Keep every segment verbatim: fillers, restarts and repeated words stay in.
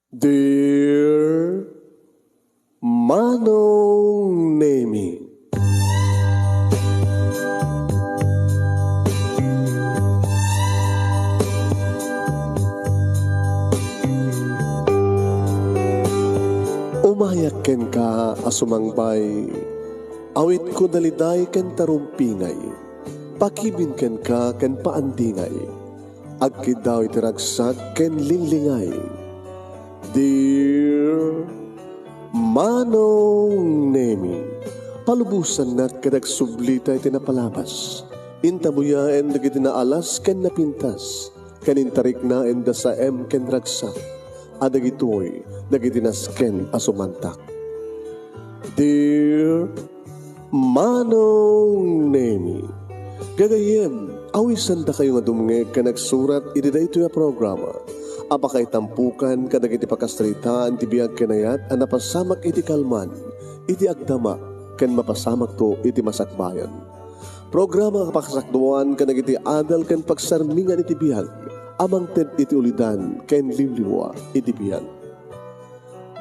Dear Manong Nemi. Umayak kenka a sumangbay, awitko daliday ken tarumpingay, pakibin kenka ken paandingay. Agkiddaw iti ragsak ken linglingay. Dear Manong Nemi, palubosannak ket agsublita iti napalabas. Intabuyaen dagiti naalas ken napintas, ken intariknaen da saem ken ragsak. A dagitoy dagiti nasken a sumantak. Dear Manong Nemi, gagayyem, awisandakayo nga dumngeg ken agsurat iti daytoy a programa a pakaitampukan kadagiti pakasaritaan ti biag ken ayat a napasamak iti kalman, iti agdama, ken mapasamakto iti masakbayan. Programa a pakasakduan kadagiti adal ken pagsarmingan iti biag a mangted iti ulidan ken liwliwa iti biag.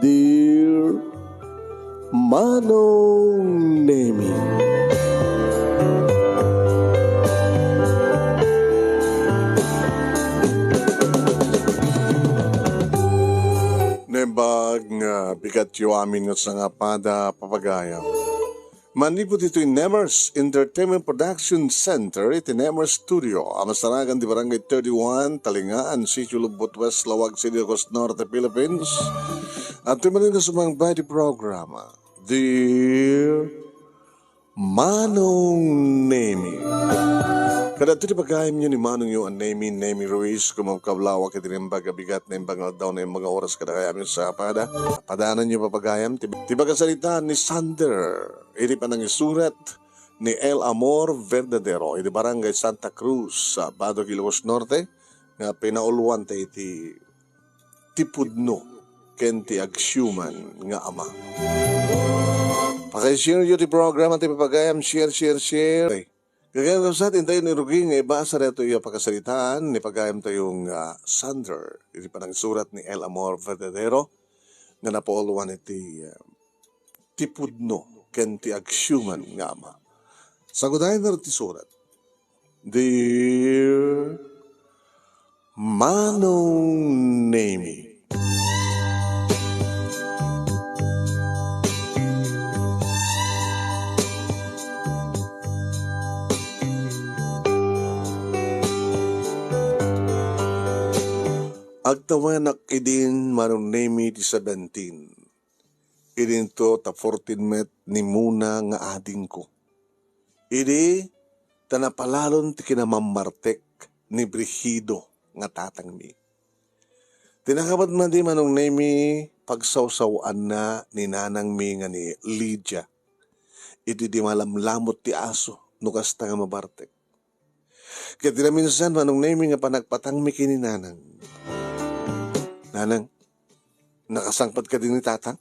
Dear Manong Nemi. Naimbag nga bigatyo amin nga sangapada, papagayam. Manipud ditoy Nemers Entertainment Production Center iti Nemers Studio a masarakan ti Barangay thirty-one, Talingaan, Sitio Lubot West, Laoag City, Ilocos Norte, Philippines. Adtoy manen nga sumangbay ti programa, Dear Manong Nemi. Kadagiti pagayamyo ni Manongyo a Nemi, Nemi Ruiz, kumakablawak iti naimbag a bigat, naimbag nga aldaw, naimbag nga oras kadagayam a sangapada. Padananyo, papagayam, ti, ti pakasaritaan ni Sander. Iti panangisurat ni El Amor Verdadero iti Barangay Santa Cruz, sa Badog, Ilocos Norte, nga pinauluan ta iti ti pudno ken ti agsiuman nga ama. Pakishare yo ti programa ti papagayam, share, share, share. Gagayyem, kabsat, intayo ni Rugi nga ibasa daytoy a pakasaritaan ni pagayam tayo nga Sander, iti panangisurat ni El Amor Verdadero, nga napauluan iti, uh, ti pudno ken ti agsiuman nga ama. Sagudayen ti surat. Dear Manong Nemi. Agtawenak idin, Manong Nemi, ti seventeen. Idinto ta fourteen met ni Mona nga adingko. Idi ta napalalon ti kinamammartek ni Brigido nga tatangmi. Ti nakabat madi, Manong Nemi, pagsawsaw-anna ni nanangmi nga ni Lydia. Idi di malamlamot ti aso no kasta nga mabartek. Ket dina minsan, Manong Nemi, nga panagpatangmi ken ni Nanang. Nanang, nakasangpet kadi ni Tatang?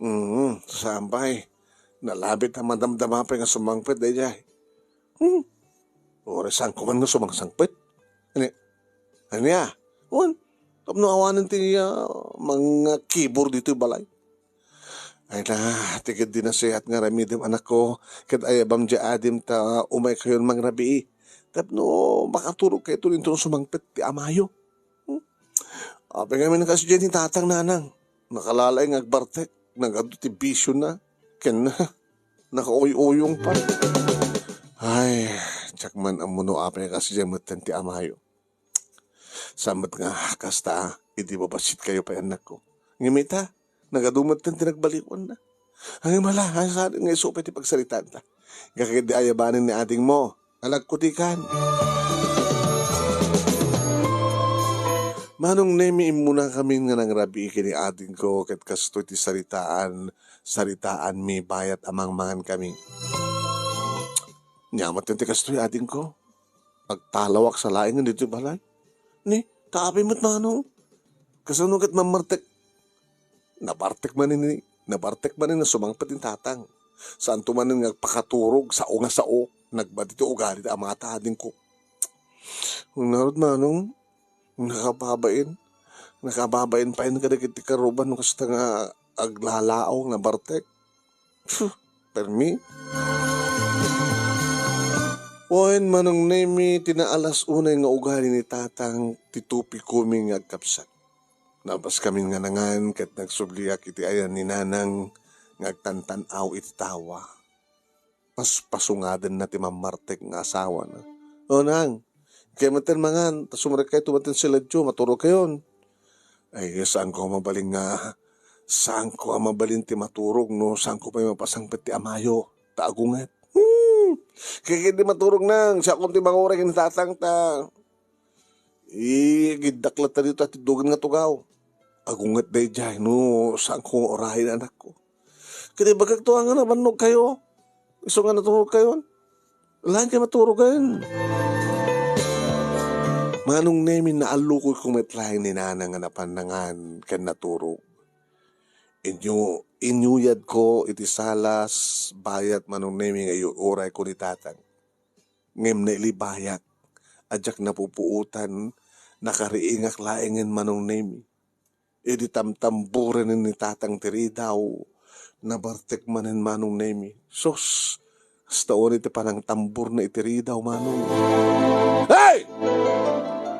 Mm, saan pay. Nalabit a madamdama pay nga sumangpet daydiay. Hmm. Uray saanko man nga sumangsangpet. Ani? Ania? Wen, tapno awanen ti, ah, mangakibor ditoy balay. Ay na, ti ket di nasayaat nga aramidem, anakko, ket ayabam diay adim ta umaykayon mangrabii. Tapno makaturogkayto inton sumangpet ti amayo. Hmm? Apay ngamin kasta diay ni Tatang, Nanang. Nakalalaing nga agbartek, nagadu ti bisiona, ken nakauyuyong pay. Ay, diak man ammo no apay kasta diay metten ti amayo. Saan met nga kasta, idi babassit kayo pay, anakko. Ngem ita, nagadu metten ti nagbaliwanna. Ay, mala, ay, saan nga isu pay ti pagsaritaanta. Gaket di ayabanen ni adingmo. Alagkutikan. Manong Nemi, immunakamin nga nangrabii ken ni adingko, ket kastoy ti saritaan, saritaanmi bayat a mangmangan kami. Nia met ti kastoy, adingko. Agtalawak sa laengen ditoy balay. Ni, ta apay met, Manong? Kasano ket mammartek? Nabartek manen ni, nabartek manen nga sumangpet ni Tatang. Saanto manen nga agpakaturog, sao nga sao. Nagbati ti ugali ti ama ta adingko. Ngarud, Manong, nakababain. Nakababain pay kadagiti karuba no kasta nga aglalaong nabartek. Phew, permi. Wen, Manong Nemi, ti naalas unay nga ugali ni Tatang ti tupikomi nga agkapsat. Napaskami nga nangan ket nagsubliak iti ayan ni Nanang nga agtantan-aw iti tawa. Paspasungadenna ti mammartek nga asawana. "O, Nang, kay metten mangan, ta sumrekkayto metten siladyo, maturogkayon." Ay, saanko a mabalin nga, saanko a mabalin ti maturog no saanko pay mapasangpet ti amayo, ta agunget. Hmm, kay ket di maturog, Nang, siakon ti manguray ken ni Tatang ta Igiddak latta dito a tiddogen nga tugaw. Agunget daydiay no saanko nga urayen, anakko. Ket ibagakto nga nabannogkayo, isu nga naturogkayon. Laeng kay maturogen. Manong Nemi, naallukoyko met laeng ni Nanang nga napan nangan ken naturog. Inyo-, inyuyadko iti salas, bayat, Manong Nemi, nga iur-urayko ni Tatang. Ngem nailibayak a diak napupuotan, nakariingak laengen, Manong Nemi. Idi tamtamburenen ni Tatang ti ridaw, nabartek manen, Manong Nemi. Sus, kasta unay ti panangtamburna iti ridaw, Manong. Hey!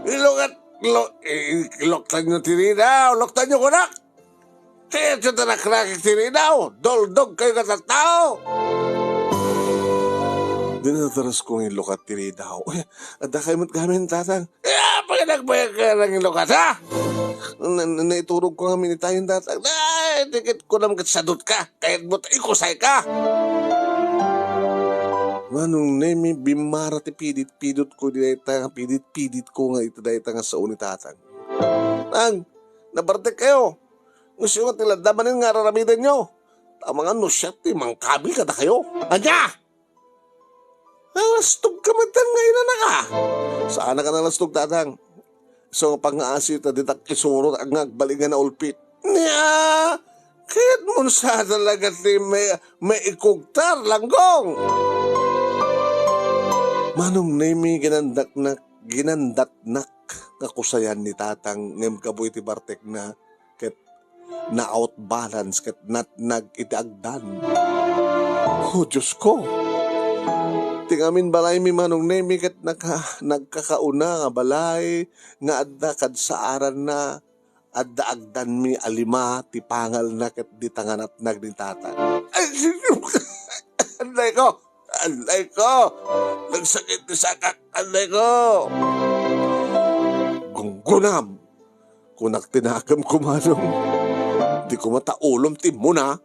Ilukat, lo-, i-, i-, iluktanyo ti ridaw, luktanyo kunak! Ti, ti, ti, nakrakik ti ridaw! Doldog kayo nga tattao! Dinadaras ko nga inlukat ti ridaw. Uy, adda kayo met gamin, Tatang. Eh, pag nagbayag ka ng inlukat, ha? Na, na, naiturog ko nga minitayon, Tatang. Ay, tikit ko naman kat sadot ka. Kaya mo ta ikusay ka. Manong Nemi, bimara ti pidit-pidot ko, di dayta nga pidit-pidit ko nga iti dayta nga sao ni Tatang. Ang, nabartek kayo. Gusto nga ti ladda manen nga araramidenyo. Tama nga no siya ti mangkabil kadakayo. Anya? Nalastog ka met nga inanaka. Saan ka nalastog, Tatang? So, pangaasi ta ditak isuro nga agbalingan a ulpit. Nya, kayat mo sa talaga ti may, may ikugtar, langgong. Manong Nemi, ginandaknak, ginandatnak nga kusayan ni Tatang, ngem kabuy ti bartekna, ket na-out balance ket natnag iti agdan. Oh, Diyos ko! Ti ngamin balaymi, Manong Nemi, ket naka-, nagkakauna nga balay nga adda kadsaaranna, adda agdanmi a lima ti pangalna ket dita nga natnag ni Tatang. Ay, anday ko! Anday ko! Nagsakit ti sakak! Anday ko! Gunggunam! Kunak ti nakemko, Manong. Di ko mataulom ti muna.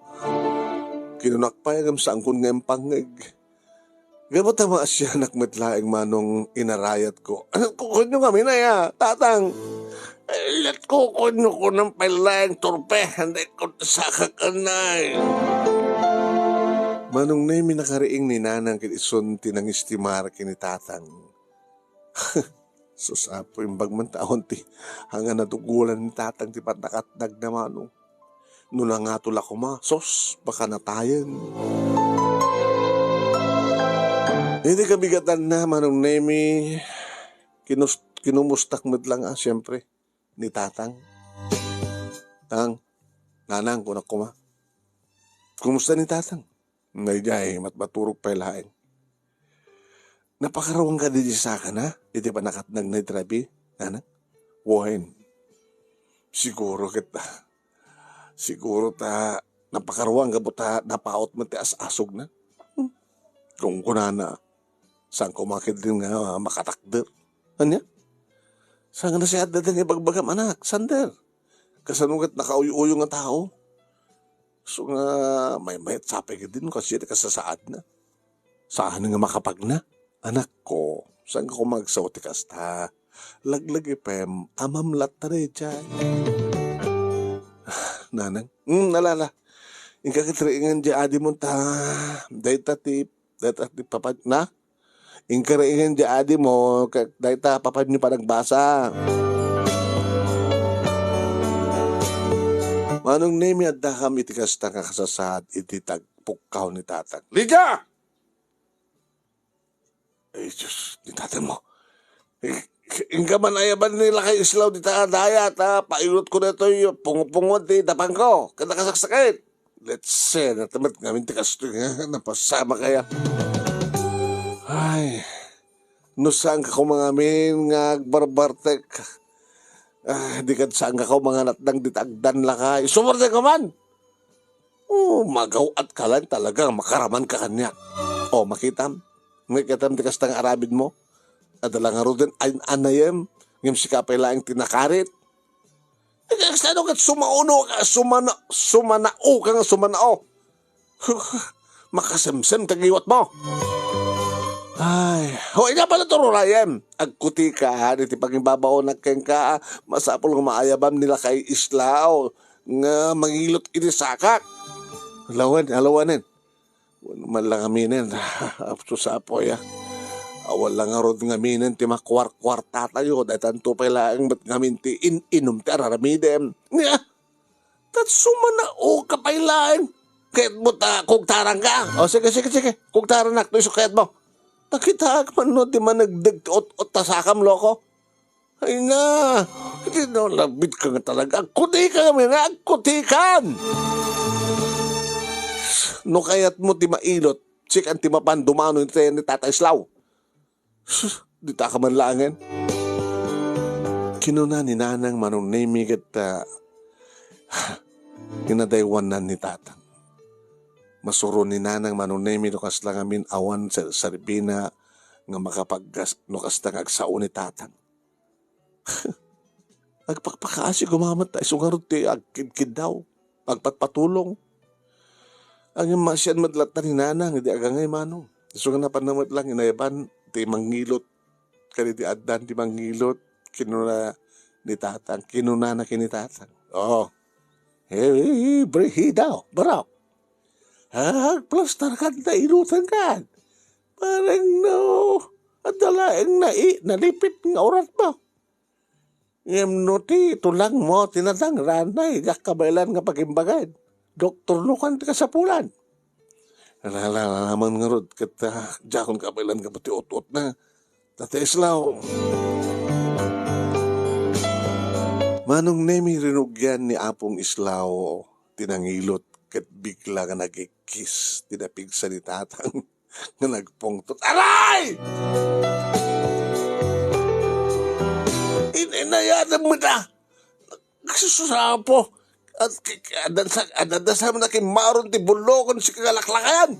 Kinunak pay ngem saankon nga impangngeg. Gapu ta maasianak met laeng, Manong, inarayatko. Ano, kukunyo kami na ya, Tatang? Lat ko kunyo kunam pay laeng turpe. Anday ko sakak, anday. Manong Nemi, nakariing ni Nanang ket isun ti nangistimar ken ni Tatang. Sus, Apo, imbag man taon ti anga nadugolan ni Tatang ti pannakatnag na, Manong. No nangato la koma, sus, baka natayen. Iti kabigatanna, Manong Nemi, kinus-, kinumustak met lang, ah, siyempre, ni Tatang. Tang, Nanang, kunak koma. Kumusta ni Tatang? Daydiay, mat-, maturog pay laeng. Napakaruang kadi di sakana iti pannakatnag na iti rabii, Nanang? Wen. Siguro ket, siguro ta napakaruang gapu ta napaut met ti as-asogna. Hmm. Kunkunana, saan ko makidin nga makatakder. Ania? Saan nga nasiadda ti ibagbagam, anak? Sander? Kasano ket nakauyo-uyo nga tao? So nga, maymayat sapay ket din, kasi ti kasasaadna. Saan nga makapagna? Anakko, saan ka kumagsaw ti kasta? Laglagipem, amam latta daydiay. Nanang, mm, alala. Inka ket riingen di adi mo ta, dayta ti, dayta ti papa, na? Inka riingen di adi mo, ket dayta papanyo panagbasa. Manong Nemi, addakam iti kasta nga kasasaad iti tagpukkaw ni Tatang. Lydia! Ay, Diyos, ni Tatang mo. Eh, Inka man ayaban ni Lakay Islaw dita a dayat, a, pailotko daytoy pungopungo ti dapangko ket nakasaksakit. Let's say, natamet ngamin ti kastoy nga napasamak aya. Ay, no saanka koma ngamin nga agbarbartek, ah, di kad saanka koma nga natnang dita agdan, Lakay. Isuportayo man! O, magaw-atka laeng talaga nga makaramanka kaniak. O, makitam? Makitam ti kasta nga aramidmo? Adda la ngaruden an-anayem, ngem sika pay laeng ti nakarit. Kasano ket sumauno ka, sumana-, sumanao ka nga sumanao? Makasemsem ti ngiwatmo. Ay, ho, ina pala tururayem. Agkutika, iti pangibabaonak kenka, masapul nga maayabam ni Lakay Islaw nga mangilot iti sakak. Alawen, alawanen. Wen man lang aminen, apso sa apoy, ah. Awan lang ngarud ngaminen ti makuarkuartatayo, daytanto pay laeng met ngamin ti in-inum ti araramidem. Nia, tat sumanao ka pay laeng. Ket mo ta kugtaranka. O, sige, sige, sige. Kugtaranak, no isu kayatmo. Nakitaak man no, di managdeg ti ot-ot ta sakam, loko. Ay na, iti no, labit ka nga talaga. Agkuti ka kami na, agkutikan! No kayat mo ti mailot, sikan ti mapan dumano ni, ni Tata Islaw. Sus, dita ka man laengen. Kinuna ni Nanang Manong Nemi ket, ah, kinadaywanan ni Tatang. Masuron ni Nanang Manong Nemi no kasla ngamin awan ser-, serbina nga makapaggas-, no kasta nga agsao ni Tatang. Agpakpakaasi koma met ta isu ngarud ti agkidkiddaw, agpatpatulong. Ngem masian met latta ni Nanang idi agangay manong. Isu nga napanna met lang inayaban ti mangilot. Kadidi addan ti mangilot, kinuna ni Tatang, kinunana ken ni Tatang. Oh, eh, Brigida, Barok. Agplastar kanta inutan kan. Parang no, adda laeng nai-, nalipit nga uratmo. Ngem no ti tulangmo, ti nadangran, ay, diak kabaelan nga pagimbagan. Doktor no kan ti kasapulan. Ala, ala, ala, man ngarud, ket, ah, diakon kabaelan nga pati ut-ut na. Tata Islaw. Manong Nemi, rinugian ni Apong Islaw ti nangilot ket bigla nga nagikis ti napigsa ni Tatang nga nagpungtot. Aray! In-, inayadam met a! Nagsususapo! At k-, k-, adda sa-, adda sa man a kimmaron ti bulokon ti kalaklakayan!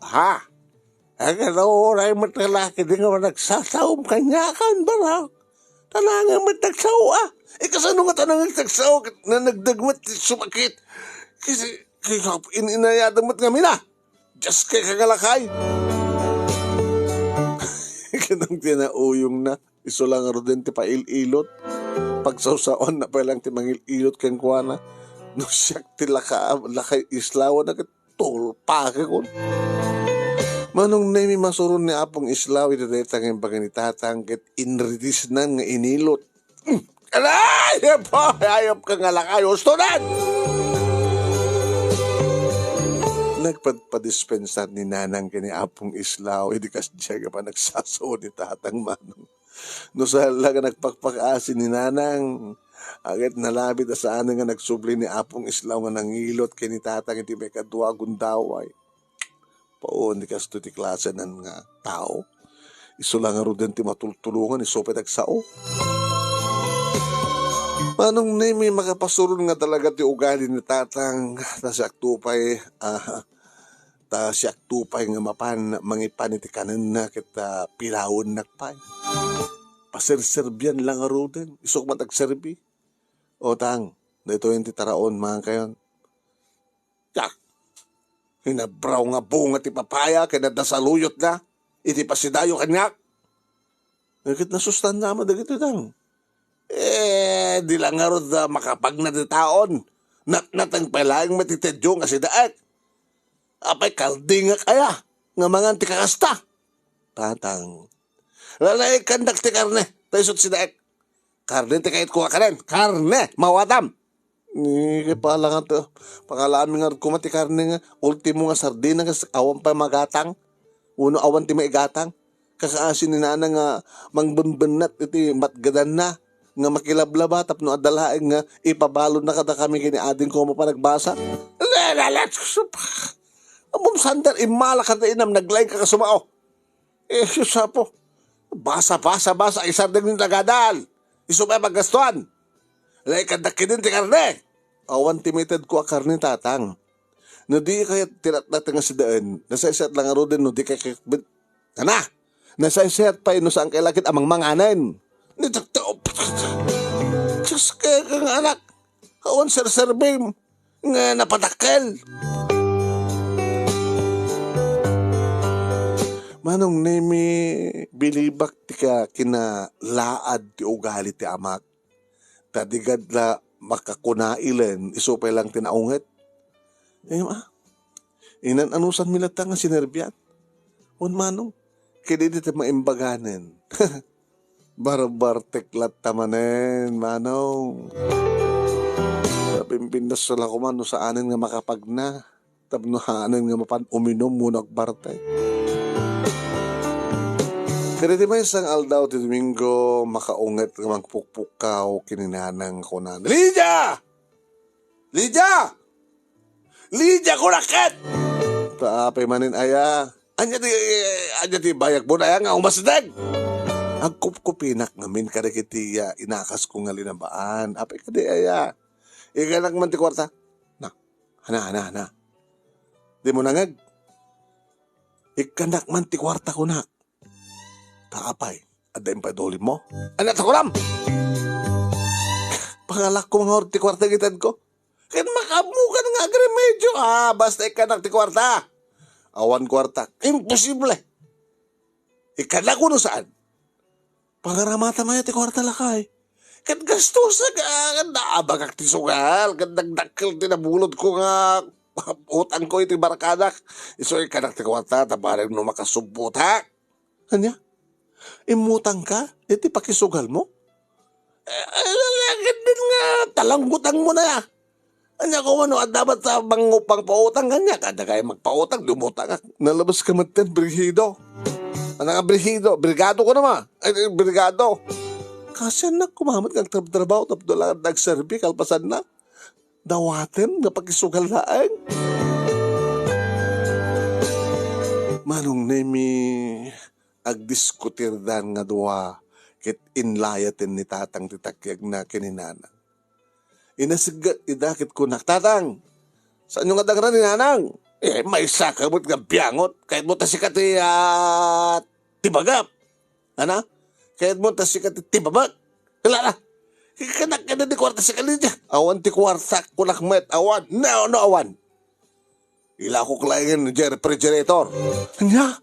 Ha? Agano uray met nga laki di nga nagsasaom kaniakan, Barok? Tanangan met nagsao, ah. Eh, kasano nga tanangan nagsao ket nanagdeg met ti sumakit? Kasi, kay, in-, inayadam met ngamin, ah. Dios kay kagalakay. Ket nang tinauyongna, isu la ngaruden ti pail-ilot. Pagsawsawanna pay lang ti mangil-ilot kenkuana. No siak ti laka-, Lakay Islaw, ket tulpakekon. Manong Nemi, masuron ni Apong Islaw iti dayta nga imbaga ni Tatang ket inridisnan nga inilot. Aray! Apo, ayop ka nga lakay, ustodan! Nagpadpadispensar ni Nanang ken ni Apong Islaw idi kasdiay nga panagsasao ni Tatang Manong. No saan la nga nagpakpakaasi ni Nanang, ket nalabit a saan nga nagsubli ni Apong Islaw nga nangilot ken ni Tatang iti maikadua a gundaway. Paon ti kastoy ti klasenen nga tao. Isu la ngaruden ti matultulongan, isu pay ti agsao. Manong Nemi, makapasuron nga talaga ti ugali ni Tatang, ta siakto pay, ah, ta siakto pay nga mapan mangipan iti kanenna ket, ah, pilawennak pay. Paserserbian la ngaruden, isuk met agserbi. O, Tang, daytoyen ti taraon, mangan kayon. Diak. Inabraw nga bunga ti papaya ken adda saluyotna iti pasidayo kaniak. Ket nasustanna met dagitoy, Tang. Eh, di la ngarud a makapagna ti taon. Natnateng pay laeng met ti tedyo nga sidaek. Apay, kaldingak aya nga mangan ti kakasta? Tatang. Lalaekandak ti karne, ta isut sidaek. Karne ti kayatko nga kanen. Karne! Mawatam! Ni, kay pala nga to. Pangalami nga koma ti karne nga ultimo nga sardina nga awan pay magatang. Uno awan ti maigatang. Kakaasi ni Nanang nga mangbenbennat iti matgedanna nga makilablaba tapno adda laeng nga ipabalonna kadakami ken ni adingko a mapanagbasa. Lalalat! Ammom, Sander, immala kada inam, naglaing ka kasumao. Eh, Sus, Apo. Basa, basa, basa, isardeng ni tagadal. Isu pay paggastuan. Lay kaddak kidin ti karne. Awan ti maitedko a karne, Tatang. No di kayat ti ratnat nga sidaen, nasaysayat lang ngaruden no di kay kakbit. Ana, nasaysayat pay no saan kay lakit a mangmanganen. Ni takto. Diyos kay kang anak. Awan serserbim nga napadakkel. Manong Nemi, bilibak ti ka kinalaad ti ugali ti amak. Ta di gad la makakunailen, isu pay lang ti naunget. Eh, ma, inan-anusanmi latta nga sinerbian. Wen, Manong, ket idi ti maimbaganen. Barbartek latta manen, Manong. Napimpindas la koma no saanen nga makapagna. Tapno saanen nga mapan uminum wenno agbartek. Ket iti maysa nga aldaw ti Domingo, makaunget nga mangpukpukkaw ken ni Nanang, kunana, "Lydia! Lydia! Lydia, kunak ket!" Ta apay manen aya? Ania ti, ania ti bayagmo aya nga umasdeng? Agkupkupinak ngamin kadagiti, ah, inakasko nga linabaan. Apay kadi aya? Ikkanak man ti kuarta. Na, ana, ana, ana. Dimo nangeg. Ikkanak man ti kuarta, kunak. Ta apay, adda impaydulimo? Ania ta kunam? Pangalakko nga ti kuarta nga itedko. Ken makaammokan nga agremedio. Ah, basta ikkanak ti kuarta. Awan kuarta. Imposible. Ikkanak wenno saan? Pangaramatam aya ti kuarta, lakay. Ket gastusak, ah, ket naabagak ti sugal, ket nagdakkel ti nabulodko nga utangko iti barkadak. Isu ikkanak ti kuarta, ta bareng no makasubbotak. Ania? Immutangka iti pakisugalmo? Eh, eh, ket din nga talanggutanmo na ya. Ania koma no adda met sa mangupang pautang kaniak, adda kay magpautang, di umutangak. Nalabas ka met ten, Brigido. Ano nga Brigido? Brigado ko naman. Ay, eh, Brigado. Kasi anak, kumamat nga agtrabtrabaho, tapno lang nagserbi, kalpasan na. Dawaten nga pakisugal laeng. Manong Nemi, agdiskutirdan nga dua, ket inlayaten ni Tatang ti takiagna ken ni Nanang. Inaseggat ida ket kunak, "Tatang, saanyo nga dangra ni Nanang?" "Eh, maysa ka met nga biangot. Kayatmo ta sika ti, ah, tibagap. Ana? Kayatmo ta sika ti tibabak. Hala na. Kanak ket ti kuarta sika, Lydia." "Awan ti kuarta," kunak met. "Awan. No, no, awan." "Ilakok laengen idiay refrigerator." Ania?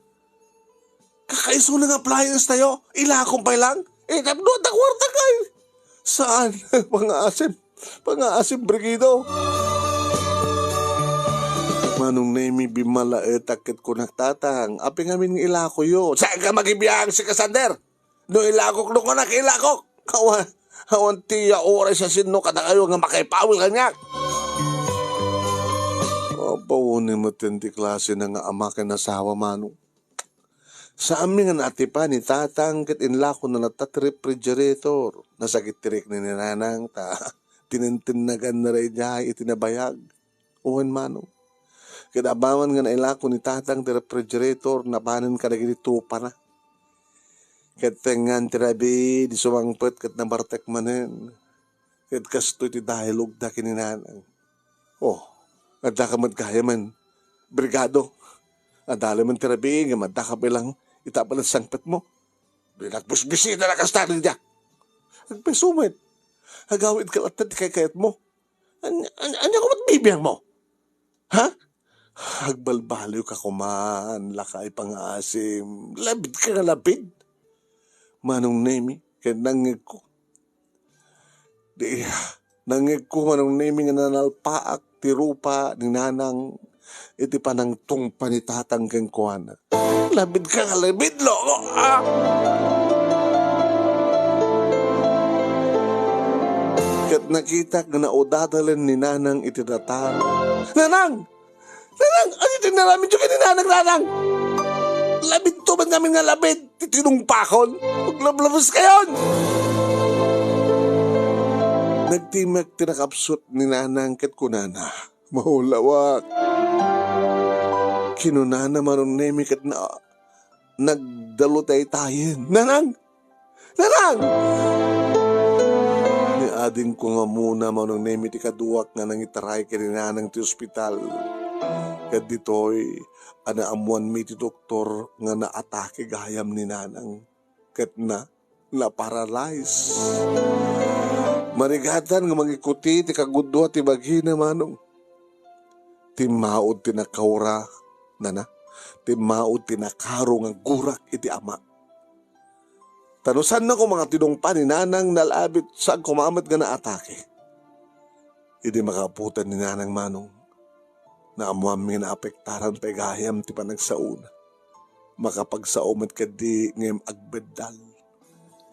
Kakaisuna nga appliance tayo? Ilakok pay lang? Eh, tapno adda kuarta kay. Saan? Pangaasim. Pangaasim, Brigido. Manong Nemi, bimmalaetak ket kunak, "Tatang, apay ngamin nga ilakoyo?" "Saan ka magibiang, sika, Sander? No ilakok, no kunak, ilakok. Awan, awan ti ya oras a sinno kadakayo nga makaipawil kaniak." Apaw, ni met ti klase na nga ama ken asawa, Manong. Saanmi nga naatipan ni Tatang ket inlakona latta ti refrigerator. Nasakit ti rikna ni Nanang ta tinentennaganna idiay iti nabayag. Wen, Manong. Ket amangan nga nailako ni Tatang ti refrigerator, napanen kadagiti tropana. Ket tengnga ti rabii idi sumangpet ket nabartek manen. Ket kastoy ti dialogda ken ni Nanang. "Oh, adda ka met gayamen, Brigado. Adda laeng ti rabii ngem adda ka pay lang ita a panagsangpetmo. Di nakbisbisita na kasta, Lydia." "Agpayso met. Agawidka latta ti kaykayatmo. An-, an-, ania koma ti bibiangmo? Ha?" "Agbalbaliwka koman, lakay, pangaasim. Labidka nga labid, Manong Nemi, ket nangngegko. Di, nangngegko, Manong Nemi, nga nanalpaak ti rupa ni Nanang iti panangtungpa ni Tatang kenkuana. Labidka nga labid, loko, ah!" Ket nakitak nga naudadalen ni Nanang iti datar. "Nanang! Nanang! Ania ti inaramidyo ken ni Nanang, Nanang? Labidto met ngamin nga labid! ti tinungpakon. Aglablabes kayon! Nagtimek ti nakapsut ni Nanang ket kunana, "Maulawak." Kinunana Manong Nemi ket na, nagdalutaytayen, "Nanang! Nanang!" Ni adingko nga ammona Manong Nemi ti kaduak nga nangitaray ken ni Nanang ti ospital. Ket ditoy, a naammoanmi ti doktor nga naatake gayam ni Nanang. Ket na, na-paralyze. Marigatan nga mangikuti ti kagudua ti bagina, Manong. Timmaud ti nakaura, nana. Timmaud ti nakaro nga gurak iti ama. Ta no saan koma nga tinungpa ni Nanang, nalabit, saan koma met nga naatake. Idi makaaputan ni Nanang, Manong, naammoanmi nga naapektaran pay gayam ti panagsaona. Makapagsao met ketdi ngem agbeddal.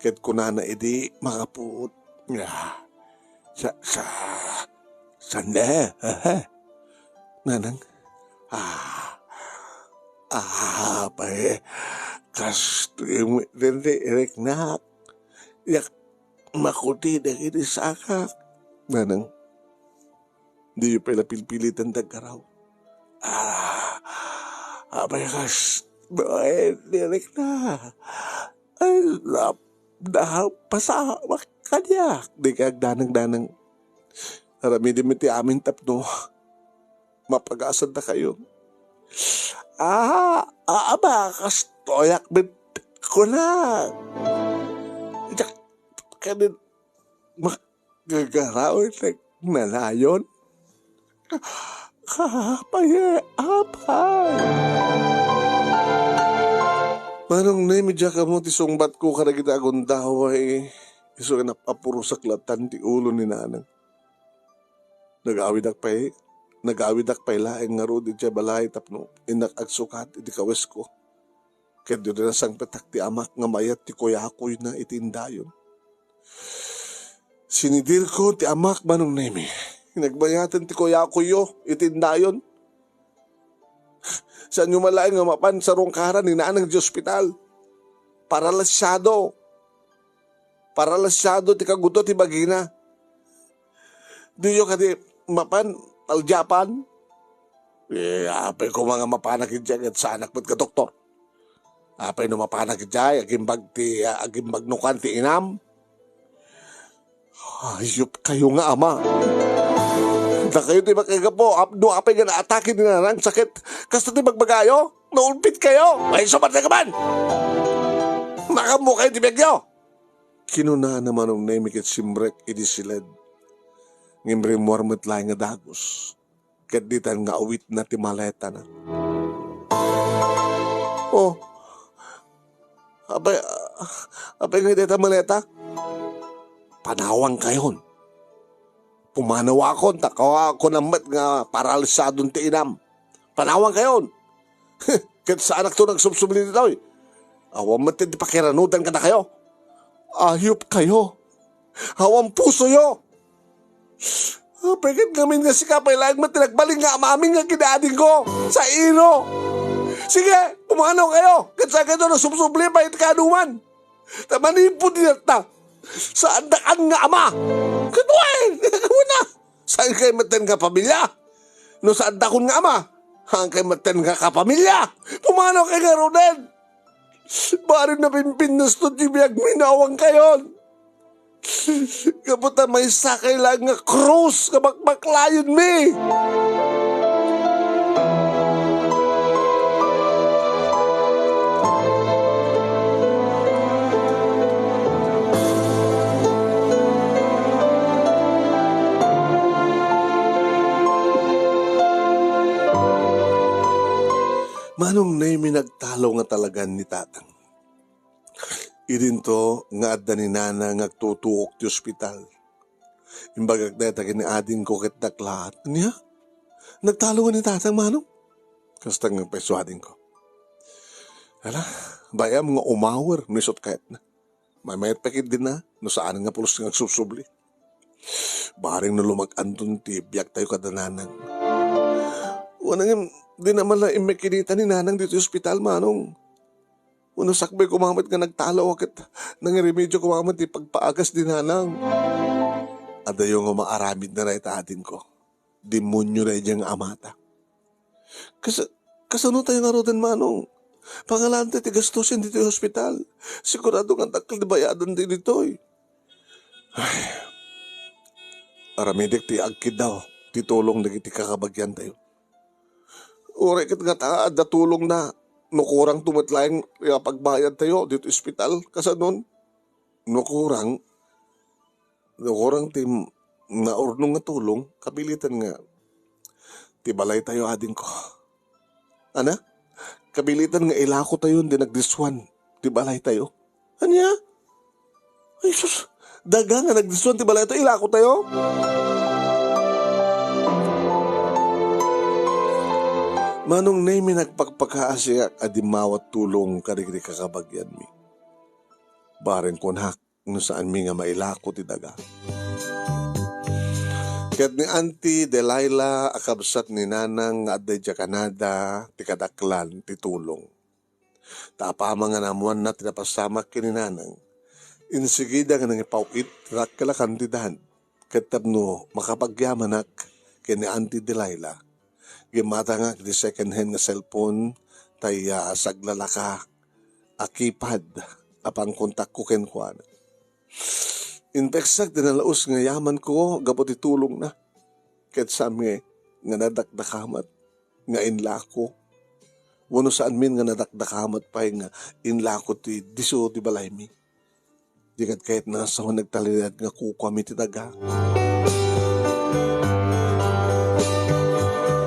Ket kunana idi makapuot, "Ah, sa, sa, saan ne? Nanang? Ah, ah, pay, kas ti, ti, ti, iriknak. Yak makuti dagiti sakak." Nanang, diyo pay la pilpilitan ti agaraw. Ah, apay kas, babae, direk na. Ay, nap-, napasamak kaniak. Di kay agdanag-danag. Aramidem iti amin tapno mapagasan dakayo. Ah, ah, aba, kas toyak met kuna. Diak, kanin, mak-, gagaraw, nanayon. Apay, apay. Manong Nemi, diak ammo ti sungbatko kadagiti agundaway, isu nga nap-, apurosak latan ti ulo ni Nanang. Nagawidak pay, nagawidak pay laeng ngarud idiay balay tapno innak agsukat iti kawesko. Ket diyo nasangpetak ti amak nga mayat ti kuyakoyna iti indayon. Sinidirko ti amak, Manong Nemi. Nagmayaten ti kuyakoyyo iti indayon. Saanyo man laeng nga mapan sarungkaran ni Nanang idiay ospital. Paralisyado. Paralisyado ti kagudua ti bagina. Diyo kadi mapan, aljapan? Eh, apay koma nga mapanak idiay ket saanak met nga doktor. Apay no mapanak idiay, agimbag ti, ah, agimbag no kan ti inam? Hayop kayo nga ama. Dakayo ti makagapu, ap-, no apay nga naatake ni Nanang sakit, kasta ti bagbagayo, naulpit kayo. Ay, sumatay ka man! Makammo kayo ti biagyo! Kinunana Manong Nemi ket simrek idi siled. Ngem rimmuar met laeng nga dagus. Ket ditan nga awitna ti maletana. Oh, apay, apay nga dayta maleta? Panawang kayon. Pumanawakon, ta kawa-, kunam met nga paralisadon ti inam. Panawang kayon. Ket saanakto nga agsubsubli ditoy. Awan met ti pakiranudan kadakayo. Ayop kayo. Awan pusoyo. Apay ket ngamin nga sika pay laeng met ti nagbalin nga amamin nga kinaadingko. Sairo. Sige, pumanaw kayo. Ket saan kayo nagsubsubli pay iti kaanuman. Ta manipud ita, saandakan nga ama. Ket wen, una, saan kayo metten nga pamilya? No saandakon nga ama, saan kayo metten nga kapamilya? Pumanaw kayo ngaruden. Bareng napimpinnasto ti biagmi, nawang kayon. Gapu ta maysa kay laeng nga krus nga bakbaklayonmi. Manong Nemi, nagtalo nga talagan ni Tatang. Idinto nga adda ni Nana nga agtutuok ti ospital. Imbagak dayta ken ni adingko ket naklaat. Ania? Nagtalo nga ni Tatang, Manong? Kasta nga pay su adingko. Ala, bay-am nga umawer no isut kayatna. Maymayat pay ketdin a, no saan nga pulos nga agsubsubli. Bareng no lumak-anton ti biagtayo kada Nanang. Wen, ngem, dina man la immek kinita ni Nanang ditoy ospital, Manong. Wenno sakbay koma met nga nagtalaw ket nangiremedio koma met ti pagpaagas ni nanang. Adayo nga maaramidna dayta, adingko. Demonio daydiay nga amata. Kas-, kasano tayo ngaruden, Manong? Pangalantayo ti gastusen ditoy hospital. Sigurado nga dakkel ti bayadan ti ditoy. Ay, aramidek ti agkiddaw ti tulong dagiti kakabagiantayo. Uray ket ngata, adda tulongna, no kurangto met laeng nga pagbayadtayo ditoy ospital. Kasanon? No kurang, no kurang ti naurnong nga tulong, kabiliten nga ti balaytayo, adingko. Ana? Kabiliten nga ilakotayon ti nagdisuan ti balaytayo. Ania? Ay, sus, daga nga nagdisuan ti balaytayo, ilakotayo? Manong Nemi, nagpakpakaasiak a dimmawat tulong kadagiti kakabagianmi. Bareng kunak, no saanmi nga mailako ti daga. Ket ni Auntie Delilah a kabsat ni Nanang nga adda idiay Canada ti kadaklan ti tulong. Ta apaman nga naammoanna ti napasamak ken ni Nanang, insigida nga nangipaw-it ti dakkel a kantidad. Ket tapno makapagyamanak ken ni Auntie Delilah, gimmatangak ti second hand nga cellphone, tay, ah, saglalaka a keypad a pangkontakko kenkuana. Inpeksak ti nalaus nga yamanko gapu ti tulongna. Ket saanmi nga nadakdakamat nga inlako. Wenno saanmin nga nadakdakamat pay nga inlako ti disso ti balaymi. Di ket kayatna a sao nagtalinaed nga kukuami ti daga.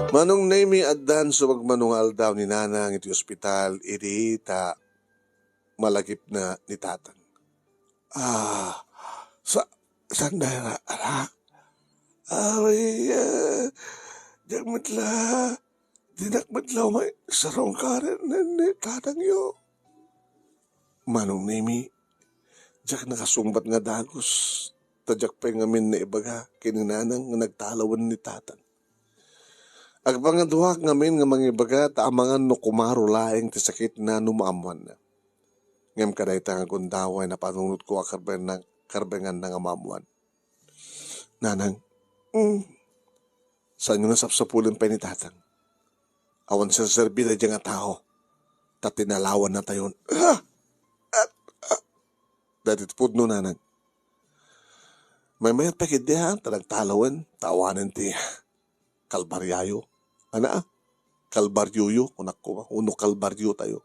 Manong Nemi, addan sumagmamano nga aldaw ni Nanang iti ospital idi ta malagipna ni Tatang. Ah, sa-, saan dayta, anak? Aray, ah, diak met la, dinak met la umay sarungkaren ni tatangyo. Manong Nemi, diak nakasungbat nga dagus, ta diak pay ngamin naibaga ken ni Nanang nga nagtalawen ni Tatang. Agpangaduaak ngamin nga mangibaga ta amangan no kumaro laeng ti sakitna no maammoanna. Ngem kadayta nga gundaway napanunotko a karbenna-, karbenganna nga maammoan. Nanang, mm, saanyo nga sapsapulen pay ni Tatang. Awan serserbi daydiay nga tao, ta tinalawannatayon. Ah! Ah! Ah! Daytoy ti pudno, Nanang. Maymayat pay ketdi, ha, ta nagtalawen, ta awanen ti kalbariayo. Ana, kalbarioyo, kunak koma, wenno kalbariotayo.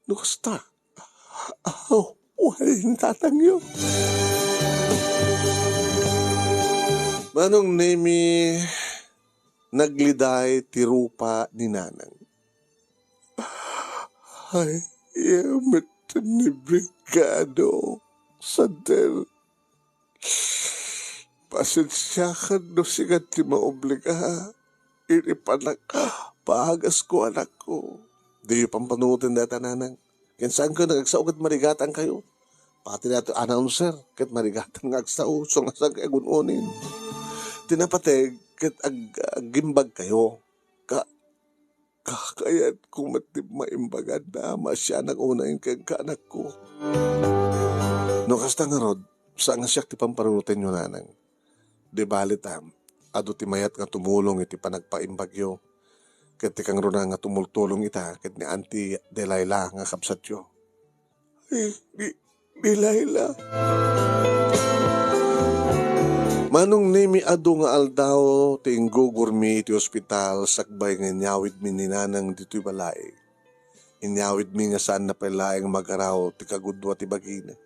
No kasta, aw, wari ni tatangyo. Manong Nemi, nagliday ti rupa ni Nanang. Ay, met ni Brigado, Sander. Pasensiakan no sika ti maobliga iti panak-, paagasko, anakko. Diyo pampanunoten dayta, Nanang. Ken saankayo nga agsao ket marigatangkayo. Pati daytoy announcer ket marigatan nga agsao, isu nga saankayo agun-unin. Ti napateg ket ag-, agimbagkayo. Ka-, Kakayatko met ti maimbagan a maasianak unay kenka, anakko. No kasta ngarud, saan nga siak ti pampanunotenyo, Nanang. Di bali ta, adu ti mayat nga tumulong iti panagpaimbagyo, ket ti kangruna nga tumultulong ita ket ni Auntie Delilah nga kabsatyo. Ni, ni, ni Laila. Manong Nemi, adu nga aldaw ti inggugurmi iti ospital sakbay nga inyawidmi ni Nanang ditoy balay. Inyawidmi nga saanna pay laeng magaraw ti kagudua ti bagina.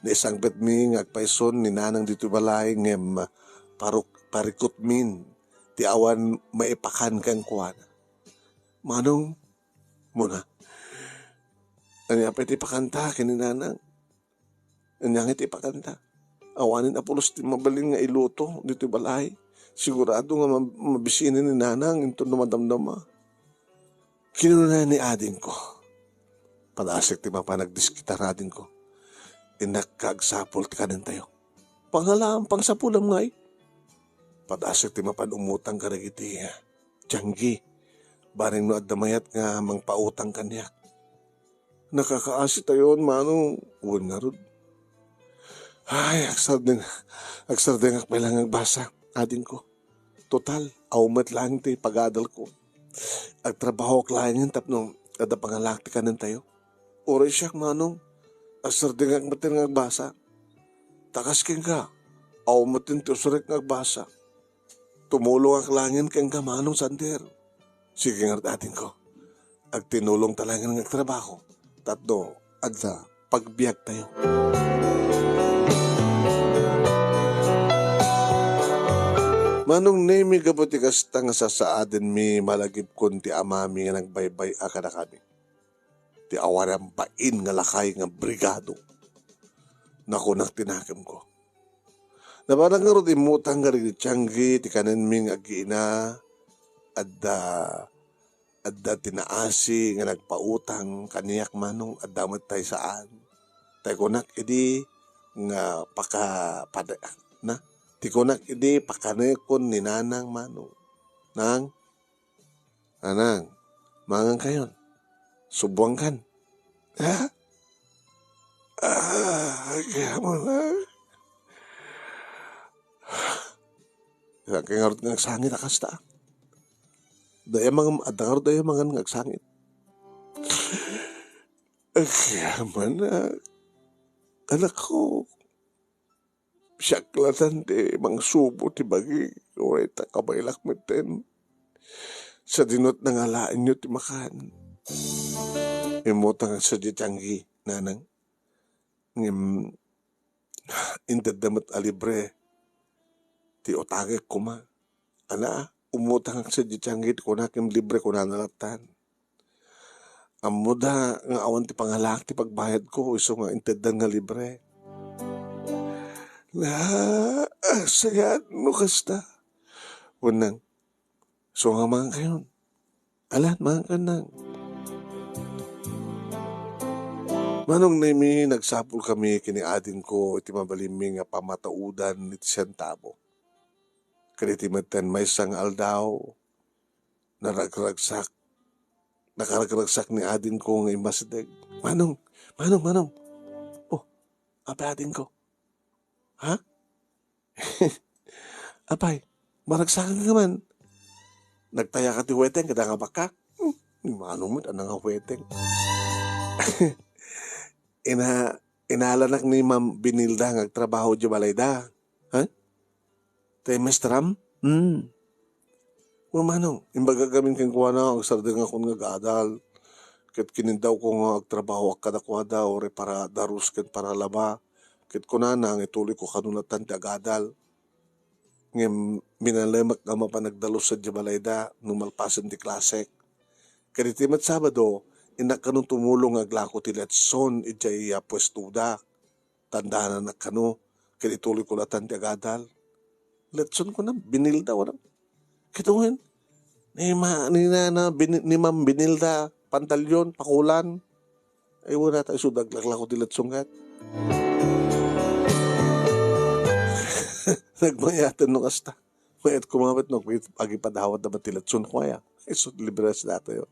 Naisangpetmi nga agpayson ni Nanang ditoy balay ngem paruk-, parikutmin ti awan maipakan kenkuana. Manong, muna. Ania pay ti ipakanta ken ni Nanang? Ania ngay ti ipakanta? Awanen a pulos ti mabalin nga iluto ditoy balay. Sigurado nga ma-, mabisinen ni Nanang inton no madamdama. Kinuna ni adingko. Padasek ti mapan agdiskitar, adingko. Innak agsapul ti kanentayo. Pangalam, pangsapulam ngay. Padasek ti mapan umutang kadagiti tianggi. Bareng no adda mayat nga mangpautang kaniak. Nakakaasitayon, Manong, wen ngarud. Ay, agsardeng, agsardengak pay laeng agbasa, adingko. Total, awan met laeng ti pagadalko. Agtrabahoak laengen tapno adda pangalaak ti kanentayo. Uray siak, Manong, agsardengak met laeng agbasa. Ta kas kenka, awan met ti usurek nga agbasa. Tumulongak laengen kenka, Manong Sander. Sige ngarud, adingko. Agtinulongta laengen nga agtrabaho tapno adda pagbiagtayo. Manong Nemi, gapu ti kasta nga sasaadenmi, malagipkon ti amami nga nagbaybay-a kadakami. Ti awan bain nga lakay nga brigado. Nakunak ti nakemko. Napanak ngarud immutang kadagiti tianggi ti kanenmi nga agina. Adda, adda ti naasi nga nagpautang kaniak, Manong, adda met tay saan. Tay kunak idi nga paka-, pada-, na? Ti kunak idi pakanekon ni Nanang, Manong. Nang, Nanang, mangan kayon. Subuangkan. Ha? Ah, kaya mo na. Kaya ngarud nga agsangit a kasta. Daya mangan, adda ngarud daya mangan nga agsangit. Kaya man, ah, anak ko, siak latan ti mangsubo ti bagi, uray ta kabaelak metten. Sadino met nga alaenyo ti makan. Immutang sadiay ti tianggi, Nanang. Ngem, intedda met a libre ti utangek koma. Ana, umutangak sadiay ti tianggi ti kunak, ngem libre kunana latan. Ammoda nga awan ti pangalaak ti pagbayadko, isu nga inteddan nga libre. Na, ah, sayat no kasta. Wenno, isu nga mangan kayon. Alan, mangan kayon, Nang. Manong Nemi, nagsapulkami ken ni adingko iti mabalinmi nga pammataodan iti sientabo. Ken iti metten maysa nga aldaw, naragragsak. Nakaragragsak ni adingko nga immasideg. "Manong, Manong, Manong." "Oh, apay adingko?" "Ha?" "Apay, maragsakan ka man?" "Nagtayaka ti weteng kada nga bakka?" Hmm, ni Manong met, ania nga weteng? Ina-, inalanak ni Ma'am Benilda nga agtrabaho idiay balayda. Ha? Tay maestram? Hmm. Wen, Manong, imbagak ngamin kenkuana, agsardengakon nga agadal. Ket kinindawko nga agtrabahoak kadakuada, uray para darus ken para laba. Ket kunana nga ituloyko kano latan ti agadal. Ngem minalemek nga mapan agdalus sadiay balayda no malpasen ti klasek. Ket iti met Sabado, innak kano tumulong nga aglako ti letson idiay, ah, puestoda. Tandaananak kano, ket ituloyko latan ti agadal. Letson kuna, Benilda, wala. Ket wen, ni ma-, ni na, na, Bini-, ni Ma'am Benilda, pantalyon, pakulan. Ay, wala, ta isu daglaklako ti letson ket. Nagmayaten no kasta. Mayat koma met no, agipadawat da met ti letson ko aya. Isu libre sa datayo.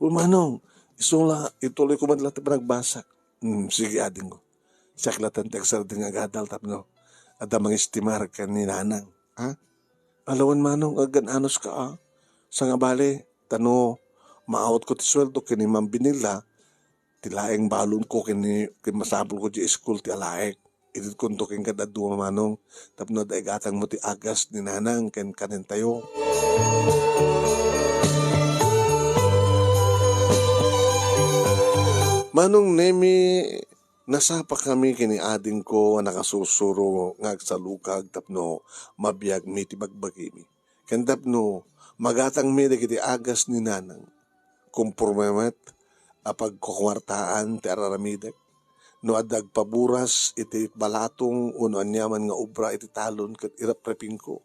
O Manong, isu la, ituloy ko met la ti panagbasak. Hmm, sige, adingko. Siak latan ti agsardeng nga agadal tapno adda mangistimar ken ni Nanang. Ha? Ala wen, Manong, aggan-anos ka, a. Sangabali, ta no maawatko ti sueldo ken ni Ma'am Benilda, ti laeng balonko ken ni, ken masapulko idiay iskul ti alaek. Itedkonto kenka dadduma, Manong, tapno adda igatangmo ti agas ni Nanang ken kanentayo. Manong Nemi, nasapakami ken ni adingko a nakasursuro nga agsalukag tapno mabiagmi ti bagbagimi. Ken tapno magatangmi dagiti agas ni Nanang, komporme met a pagkukuartaan ti ar-aramidek. No adda agpaburas iti balatong wenno aniaman nga obra iti talon ket iraprepingko.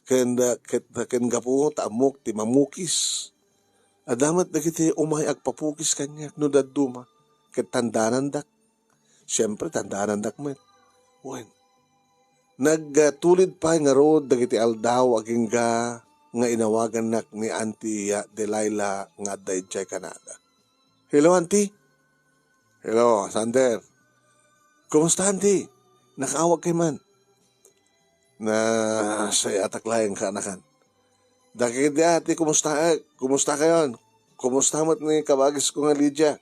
Ken, ket, ken gapu ta ammok ti mamukis. Adda met dagiti umay agpapukis kaniak no dadduma, ket tandaanandak. Siempre, tandaanandak met. Wen, nagtulid pay ngarud dagiti aldaw agingga nga inawagannak ni Auntie Delilah nga adda idiay Canada. "Hello, Auntie. Hello, Sander. Kumusta, Auntie? Nakaawag kay man. Nasayatak laeng kaanakan. Dagiti ati, kumusta, kumusta kayon? Kumusta met ni kabagisko nga Lydia?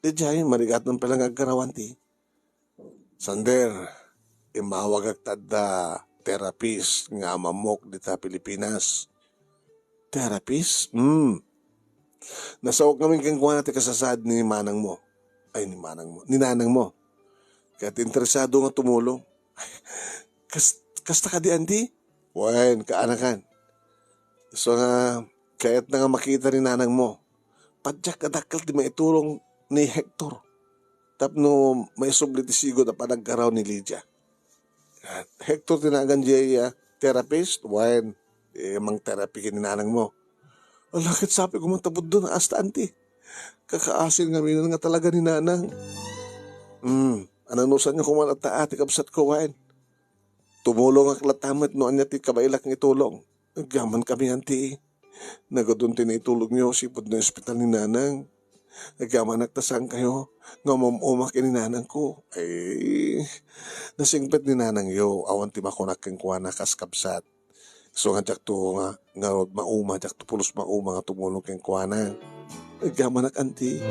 Lydia, ay, marigat man pala nga agkarawan ti. Sander, imawagak ta adda therapist nga amammok dita Pilipinas. Therapist? Hmm. Nasaok ngamin kenkuana ti kasasaad ni manang mo. Ay, ni manang mo. Ni nanang mo. Ket interesado nga tumulong. Kas-, kasta kadi, Auntie? Wen, kaanakan. So nga, kayatna nga makita ni nanang mo. Padiak nga dakkel ti maitulong ni Hector. Tapno maisubli ti sigud a panagkaraw ni Lydia. Hector ti nagan diay, ah, therapist, wen, eh, mang-therapy ken ni nanang mo. Ala, ket sapay koma ta buddo na asta, Auntie. Kakaasin ngamin nga talaga ni nanang. Hmm, ananusanyo koma latta, ati, kabsatko, wen. Tumulongak latta met no ania ti kabaelak nga itulong. Agyamankami, Auntie. Nagudon ti naitulongyo sipud naospital ni nanang. Agyamanak ta saankayo nga um-umak ken ni nanangko. Ay, nasingpet ni nanangyo, awan ti makunak kenkuana kas kabsat. Isu nga diakto nga, nga mauma, diakto pulos mauma nga tumulong kenkuana. Agyamanak, Auntie.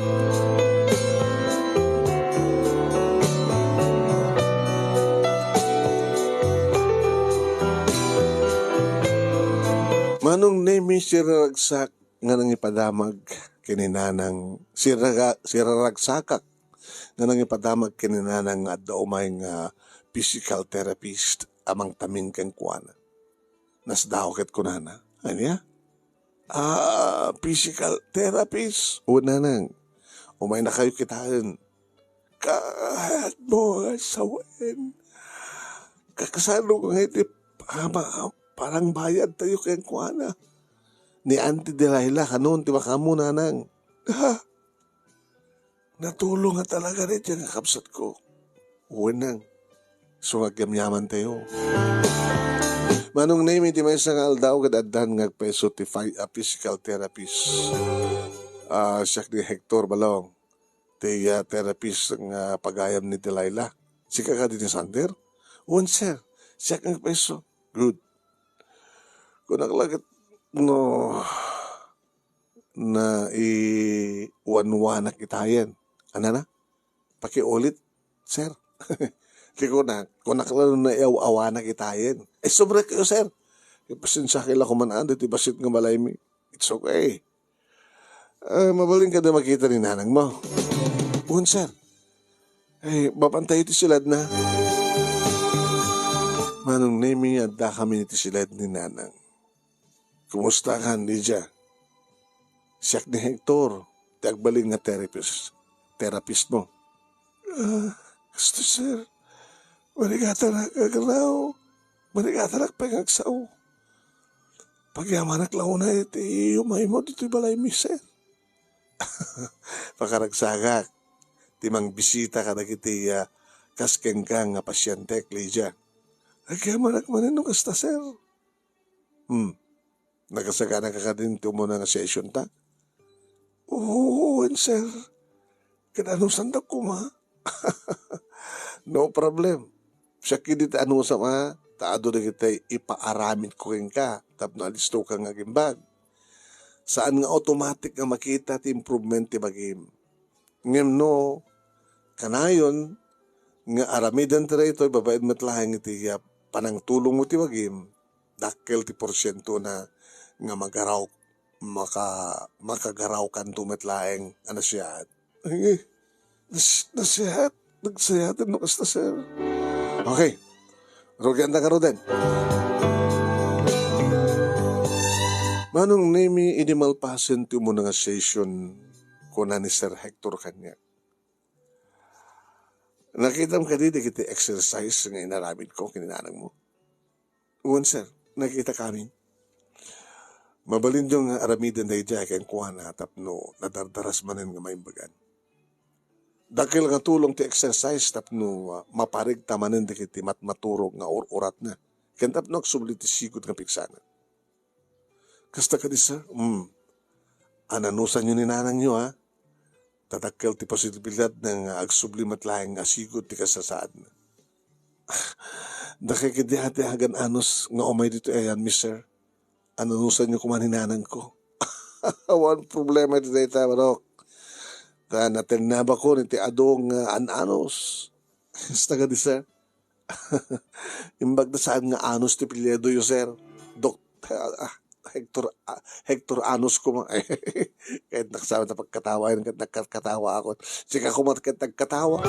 Manong Nemi, siraragsak nga nangipadamag ken ni nanang, siraga-, siraragsakak nga nangipadamag ken ni nanang nga adda umay nga physical therapist a mangtamin kenkuana. Nasdaaw ket kunana, ania? Ah, physical therapist? O, nanang, umaynakayo kitaen. Kaano nga sawen? Kasano nga iti ama-, parang bayad tayo kenkuana? Ni Auntie Delilah, kanon ti makaammo, nanang? Ha? Natulong nga talaga ni ti nga kabsatko. Wenang, so nga agyamyaman tayo. Manong Nemi, ti maysa nga aldaw, ket addan nga agpayso ti fi-, ah, physical therapist. Ah, siak ni Hector Balong. Ti, ah, therapist nga pagayam ni Delilah. Sika kadi ni Sander? Wen, sir. Siak nga agpayso. Good. Kunak la ket no naiwanwanak itayen. Anana? Pakiulit, sir. Ti kunak, kunak la no naiaw-awanak itayen. Ay, sobra kayo, sir. Ipasensiaki la koman, ah, ditoy bassit nga balaymi. It's okay. Ah, mabalin kada makita ni nanang mo? Wen, sir. Ay, mapan tayo ti siladna. Manong Nemi, adda kami iti silad ni nanang. Kumusta kan, Lydia? Siak ni Hector, ti agbalin nga therapist, therapist mo. Ah, kasta, sir. Marigatanak nga agraw. Marigatanak pay nga agsao. Pagyamanak la unay ti iumaymo ditoy balaymi, sir. Pakaragsakak ti mangbisita kadagiti, ah, kas kenka nga pasientek, Lydia. Agyamanak manen no kasta, sir. Hmm. Nakasaganaka kadin ti umuna nga session ta? Oo, wen, sir. Ket anusanda koma? No problem. Siak idi ti anusam a, ta adu dagiti ipaaramidko kenka tapno alistoka nga agimbag. Saan nga automatic nga makita ti improvement ti bagim. Ngem no kanayon nga aramidenta daytoy babaen met laeng iti, ah, panangtulongmo ti bagim, dakkel ti porsientona nga magaraw, maka-, makagarawkanto met laeng a nasayaat. Ay, nas-, nasayaat? Nasayaat no kasta, sir. Okay. Rugian ta ngaruden. Manong Nemi, idi malpasen ti umuna nga session, kuna ni Sir Hector kaniak, "Nakitam kadi dagiti exercise nga inaramidko ken ni nanangmo?" "Wen, sir, nakitakamin." "Mabalinyo nga aramiden daydiay kenkuana tapno nadardaras manen nga maimbagan. Dakkel nga tulong ti exercise tapno, ah, maparegta manen dagiti matmaturog nga ur-uratna ken tapno agsubli ti sigud nga pigsana." "Kasta kadi, sir?" "Hmm. Ananusanyo ni nanangyo, ha? Ta dakkel ti posibilidad nga agsubli met laeng nga asigud ti kasasaadna. Dakkel ketdi ti agan-anus nga umay ditoy ayanmi, sir. An-anusanyo koma ni nanangko. Awan problema iti dayta, manok. Ta natennabakon iti adu nga an-anus. Kasta kadi, sir. Imbag ta saan nga Anus ti apelyidoyo, sir. Dok-, ah, Hector, ah, Hector Anus koma. Ket nagsama ta pagkatawa, ket nagkatawa ako. Sika koma ket nagkatawa.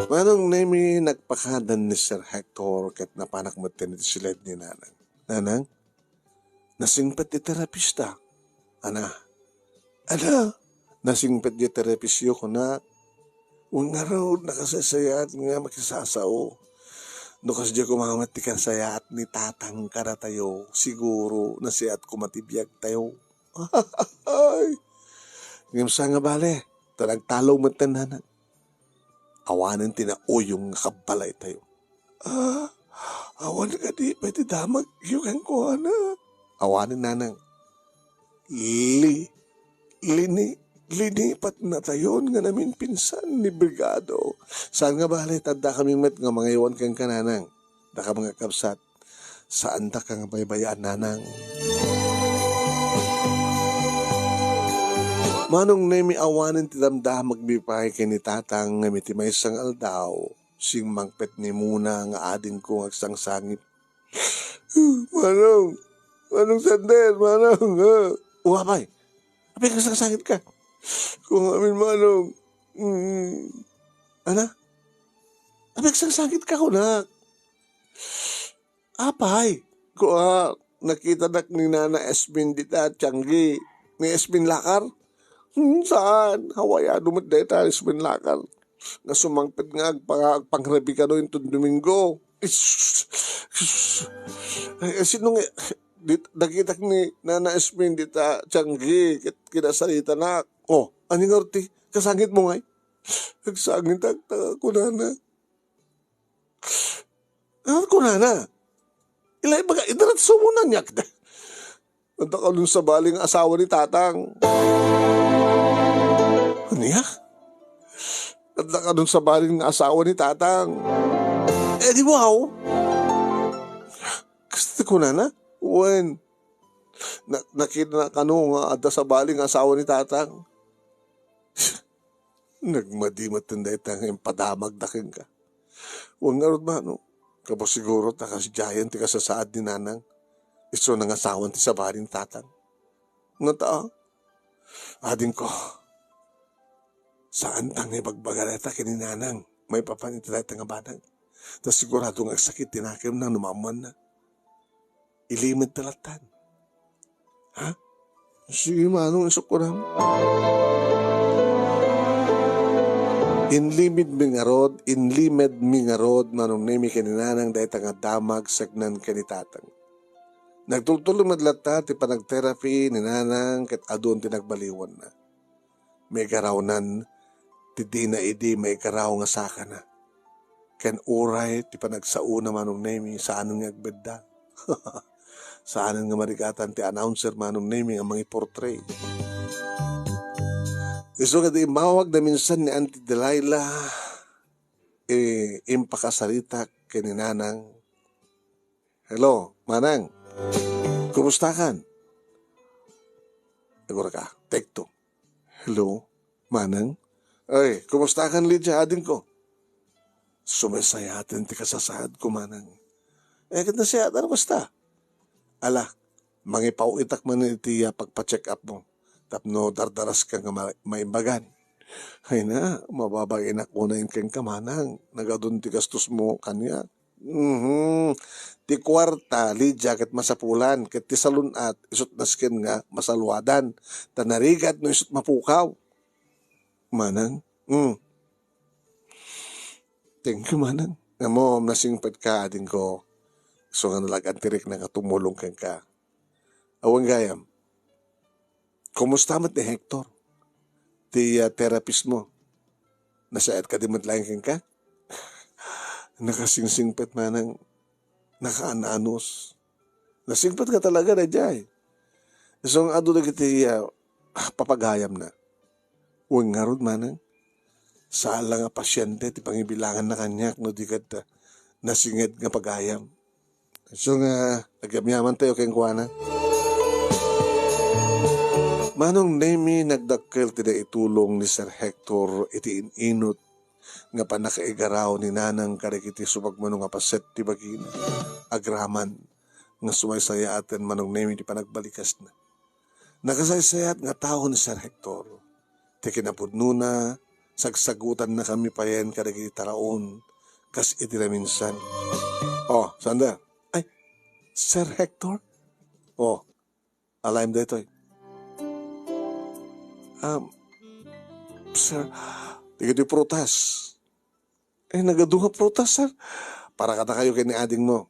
Manong Nemi, nagpakadan ni Sir Hector, ket napanak met iti siled ni Nanang. Nanang, nasingpet ti terapista. Ana, Ada, nasingpet diay terapistyo, kunak. Wen ngarud, nakasaysayaat nga makisasao. No kasdiay koma met ti kasayaat ni Tatang kadatayo, siguro, nasayaat koma ti biagtayo. Ay! Ngem saan nga bale, ta nagtalong met ti Nanang. Awanen ti nauyong nga kabbalaytayo. Ah, awan kadi pay ti damagyo kenkuana? Awanen, Nanang. Li-, lini-, linipatnatayon nga naminpinsan ni Brigado. Saan nga bale, ta addakami met nga mangaywan kenka, Nanang. Dakam nga kabsat, saandaka nga baybay-an, Nanang. Manong Nemi, awanen ti damdamagmi pay ken ni Tatang ngem iti maysa nga aldaw, simmangpet ni Mona nga adingko nga agsangsangit. Manong, Manong Sander, Manong, ah. O, apay, apay agsangsangitka? Kung amin, Manong. Mm. Ana? Apay agsangsangitka, kunak? Apay, kua, nakitanak ni Nana Esmin dita, Tianggi, ni Esmin Lakar? Hmm, saan? Hawaiano met dayta, Esmin Lakar. Nga sumangpet nga agpanga-, agpangrabi kano inton Domingo. Is-, is-, ay, sino nga, dit-, nakitak ni Nana Esmin dita, Tianggi, ket kinasaritanak. Oh, ani nga ti, kasangit mo ngay? Agsangitak, ta kunana. Ano kunana? Ilay baga, idiretso mo na niya kita. Adda ka dun sa baling asawa ni Tatang. Ania? Adda ka dun sa baling asawa ni Tatang. Eh, di wow. Kasta kunana? Wen. Na-, nakita na kano nga adda sa baling asawa ni Tatang. Nagmadi met dayta nga impadamagda kenka. Wen ngarud, Manong, gapu siguro ta kasdiayen ti kasasaad ni Nanang, isu nangasawan ti sabali ni Tatang. Ngata, adingko, saanta nga ibagbaga dayta ken ni Nanang maipapan iti dayta nga banag. Ta sigurado nga agsakit ti nakemna no maammoanna. Ilimedta lattan. Ha? Sige, Manong, isukko na. Inlimedmi ngarud, inlimedmi ngarud, Manong Nemi, ken ni Nanang dayta nga damag saknang ken ni Tatang. Nagtultulo met latta ti panagterapi ni Nanang ket adun ti nagbaliwanna. Maigarawnan ti dina idi maigaraw nga sakana. Ken uray ti panagsaona, Manong Nemi, saanen nga agbedda. Saanen nga marigatan ti announcer, Manong Nemi, nga mangiportray. Isu nga di immawag na minsan ni Auntie Delilah, eh, impakasaritak ken ni Nanang. Hello, Manang. Kumustakan? Agura ka, take two. Hello, Manang. Ay, kumustakan, Lydia, adingko? Sumaysayaaten ti kasasaadko, Manang. Eh, ket nasayaat, ano kasta? Ala, mangipaw-itak man iti, ah, pagpa-check up mo. Tapno dardaras ka nga ma-, maimbagan. Ay na, mababaginak unay kenka, Manang. Nagadun ti gastos mo kaniak. Mhm. Ti kuarta, Lydia, ket masapulan, ket ti salun-at, isut' nasken nga masaluadan, ta narigat no isut' mapukaw. Manang? Mm. Thank you, Manang. Ammom, nasingpet ka, adingko. Isu nga nalagad ti rikna nga tumulong kenka. Awan gayam. Kumusta met ni Hector? Ti, ah, therapist mo? Nasayaat kadi met laeng kenka? Nakasingsingpet, Manang. Nakaan-anus. Nasingpet ka talaga, daydiay. Isu nga adu dagiti, ah, papagayamna. Wen ngarud, manang, saan la nga pasiente ti pangibilanganna kaniak no di ket, ah, nasinged nga pagayam. Isu nga agyamyamantayo kenkuana. Manong Nemi, nagdakkel ti naitulong ni Sir Hector iti in-inut nga pannakaigaraw ni Nanang kadagiti sumagmamano nga paset ti bagina. Agraman nga sumaysayaaten, Manong Nemi, ti panagbalikasna. Nakasaysayat nga tao ni Sir Hector. Ti kinapudnona, sagsagutannakami payen kadagiti taraon, kas iti naminsan. Oh, sanda? Ay, Sir Hector? Oh, alaem daytoy. Um, sir, dagiti prutas. Eh, nagadu nga prutas, sir. Para kadakayo ken ni adingmo.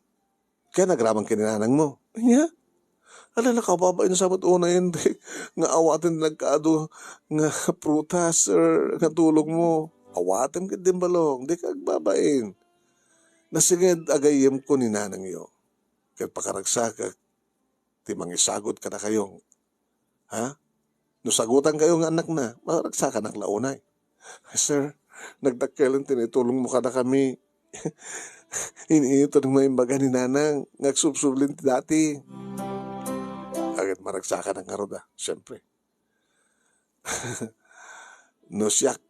Ken agraman ken ni nanangmo. Ania? Ala, nakababain sa met unay, Enric, nga awaten ti nagkaadu nga prutas, sir, nga tulongmo. Awatem ket dimbalong, dika agbabain. Nasinged a gayyemko ni nanangyo. Ket pakaragsakek ti mangisagut kadakayo. Ha? No sagutankayo nga annakna, maragsakanak la unay. Ay, sir, nagdakkel ti naitulongmo kadakami. In-inut ti maimbaga ni Nanang nga agsubsublin ti dati. Aged maragsakanak ngarud, a, siempre. No siak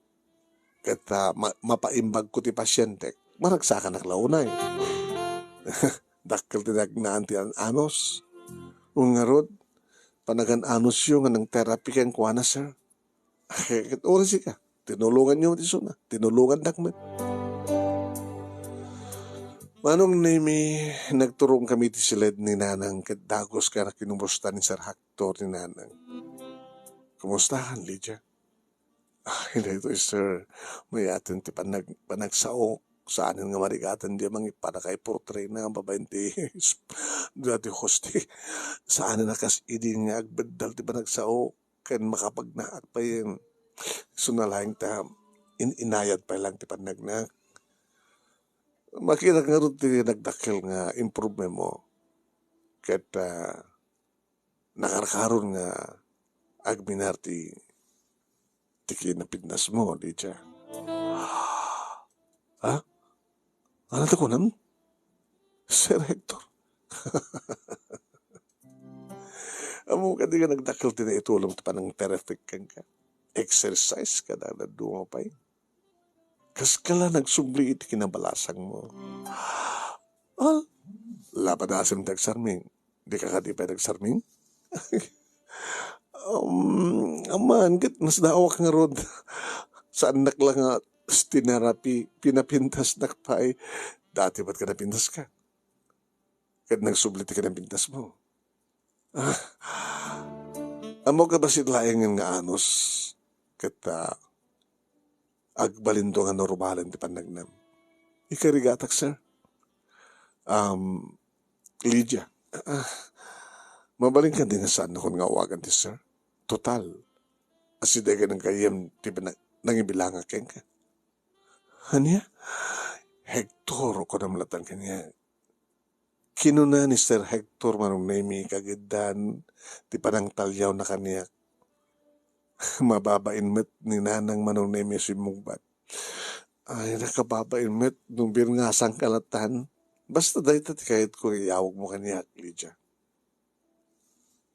ket, ah, ma-, mapaimbagko ti pasientek, maragsakanak la unay. Dakkel ti nagnaan ti an-, anus. Wen ngarud, panagan-anusyo nga nangterapi kenkuana, sir. Ket oras ika, tinulonganyo met isuna, tinulongandak met. Manong Nemi, nagturongkami iti siled ni Nanang ket dagus nga kinumusta ni Sir Hector ni Nanang. "Kumustakan, Lydia?" "Ay, daytoy, sir, mayaten ti panag-, panagsaok. Saanen nga marigatan diay mangipanakay portrena babaen ti dua ti host. Saanen a kas idi nga agbeddal ti panagsaok ken makapagnaak payen. Isuna laeng ta in-inayad pay laeng ti pannagnak. Makitak ngarud ti nagdakkel nga improvement mo. Ket, ah, nakarkaron nga agminar ti, ti kinapintasmo, Lydia." "Ha? Ano ti kunam? Sir Hector?" "Ammom kadi nga nagdakkel ti naitulong ti panangterapi kenka? Exercise kada dadduma pay. Kaskala nagsubli iti kinabalasangmo." "Ah, la padasem ti agsarming. Dika kadi pay nagsarming?" "Um, aman, ket nasdaawak ngarud. Saannak la nga tinerapi, pinapintasnak pay. Dati met kinapintaska. Ket nagsubli ti kinapintasmo." "Ah, ammok a bassit laengen nga anus. Ket, ah, agbalinto nga normalen ti pannagnam. Ikarigatak, sir." "Um, Lydia, ah, mabalin kadi nga saannakon nga awagan ti sir? Total, asidegen a gayyem ti pina-, nangibilangak kenka." "Ania? Hector, kunam latta kaniak. Kinuna ni Sir Hector, Manong Nemi, kagiddan ti panangtaliawna kaniak." Mababain met ni Nanang, Manong Nemi, a simmungbat. "Ay, nakababain met no birngasangka lattan. Basta dayta ti kayatko nga iyawagmo kaniak, Lydia."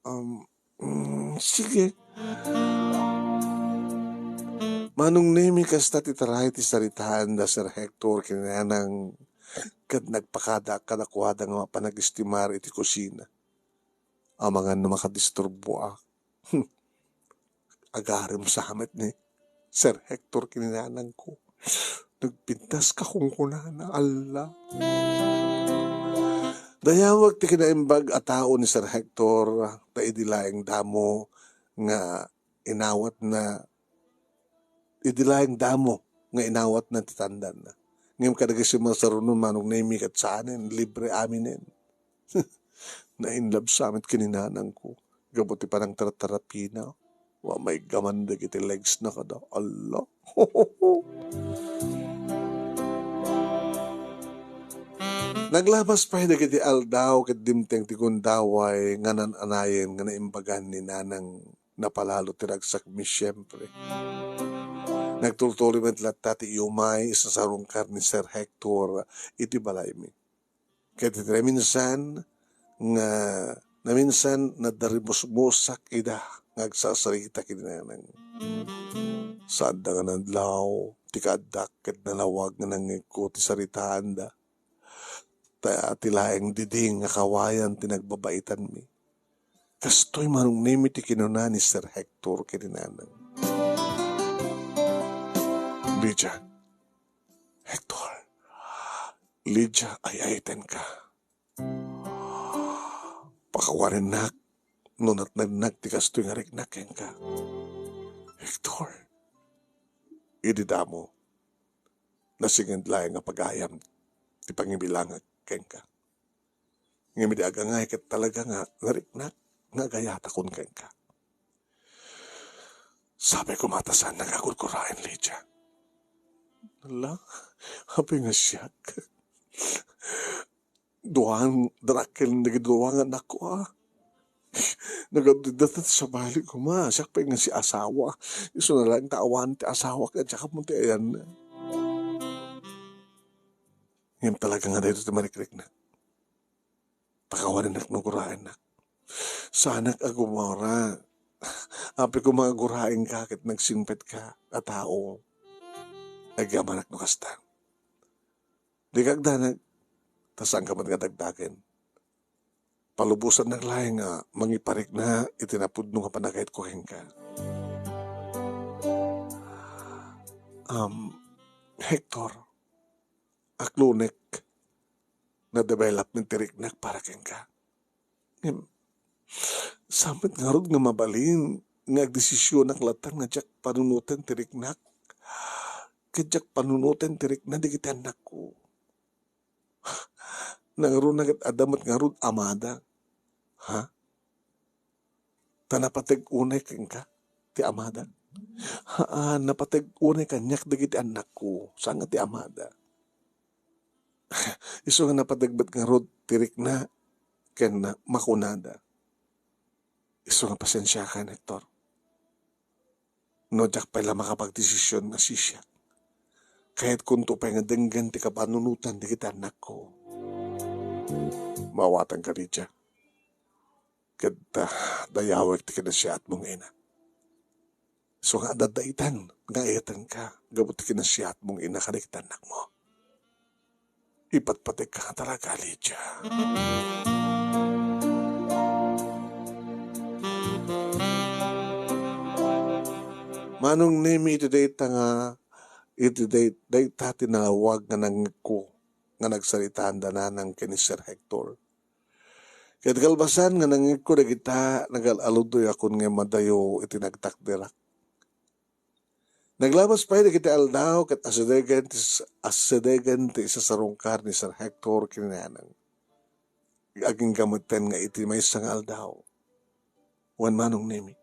"Um, mm, sige." Manong Nemi, kasta ti taray ti saritaan da Sir Hector ken ni Nanang, ket nagpakada kadakuada nga mapanagistimar iti kusina. Amangan no makadisturboak. Agarem sa met ni Sir Hector ken ni nanangko. Nagpintaska, kunkunana, Allah. Dayawek ti kinaimbag a tao ni Sir Hector, ta idi laeng damo nga inawatna, idi laeng damo nga inawatna ti tandanna. Ngem kadagiti masaruno, Manong Nemi, ket saanen, libre aminen. Na-in love sa met ken ni nanangko gapu ti panangteraterapina. Wa maiggaman dagiti legs na kada. Allah. Naglabas pay dagiti aldaw ket dimteng ti gundaway nga nan-anayen nga naimbagan ni Nanang. Napalalo ti ragsakmi, siempre. Nagtultuloy met latta ti iumay isasarungkar ni Sir Hector iti balaymi. Ket iti naminsan nga, naminsan nadarimusmusak ida nga agsarsarita ken ni Nanang. Saanda nga nadlaw ti kaaddak ket nalawag nga nangngegko ti saritaanda. Ta ti laeng diding nga kawayan ti nagbabaitanmi. Kastoy manong Nemi ti kinuna ni Sir Hector ken ni Nanang. Lydia, Hector, Lydia, ay-ayatenka. Pakawarennak no natnagnak ti kastoy nga riknak kenka. Hector, idi damo, nasinged laeng nga pagayam ti pangibilangak kenka. Ngem idi agangay ket talaga nga nariknak nga agayatakon kenka. Sapay koma ta saan nga gurguraen, Lydia. Hala, apay nga siak? Duan, darakkel dagiti dua nga annakko, a. Nagadu-, data ti sabali koma, siak pay nga si asawa. Isuna laeng ta awan ti asawa, ket siak ammo ti ayanna. Ngem talaga nga daytoy ti marikriknak. Pakawarennak no guraennak. Saanak a gumura. Apay koma nga guraenka ket nagsingpetka a tao. Agyamanak no kasta. Dika agdanag, ta saanka met nga dagdagen. Palubosannak laeng nga mangiparikna iti napudno nga panagayatko kenka. Um, Hector, aklonek, na-develop met ti riknak para kenka. Ngem, saan met ngarud nga mabalin nga agdesisionak latta nga diak panunoten ti riknak, ket diak panunoten ti rikna dagiti annakko. Nangruna ket adda met ngarud amada. Ha? Ta napateg unay kenka ti amada? Haan, napateg unay kaniak dagiti annakko, saan nga ti amada. Isu nga napateg met ngarud ti rikna ken makunada. Isu nga pasensiakan, Hector. No diak pay la makapagdesision nga sisiak, kayatkonto pay nga denggen ti kapanunotan dagiti annakko. Maawatanka, Lydia. Ket, ah, dayawek ti kinasiatmo nga ina. Isu nga adda daytan nga ayatenka gapu ti kinasiatmo nga ina kadagiti annakmo. Ipatpategka nga talaga, Lydia. Manong Nemi, iti dayta nga, iti day-, dayta ti nalawag nga nangngegko nga nagsaritaan da nanang ken ni Sir Hector. Ket kalpasan nga nangngegko dagita, nagal-aludoyakon nga madayo iti nagtakderak. Naglabas pay dagiti aldaw ket asidegen ti, asidegen ti isasarungkar ni Sir Hector ken ni Nanang. Agingga metten nga iti maysa nga aldaw, wen Manong Nemi,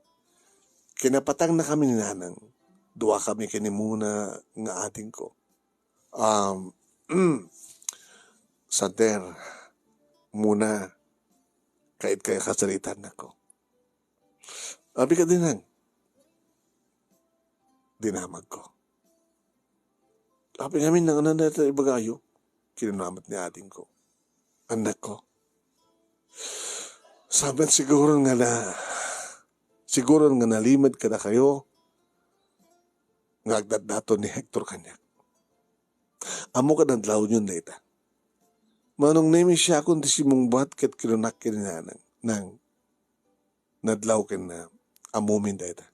kinapatangna kami ni Nanang. Dua kami ken ni Mona nga adingko. Um, Sander, Mona, kayatkayo kasaritaannakko. Abi kadi, Nang, dinamagko. Apay ngamin, Nang, ania dayta ibagayo? Kinuna met ni adingko. Annakko, saan met siguro nga na, siguro nga nalimed kadakayo nga agdatdaton ni Hector kaniak. Ammok a nadlawyon dayta. Manong Nemi, siakon ti simmungbat ket kinunak ken ni Nanang, Nang, nadlaw ken, ah, ammomin dayta.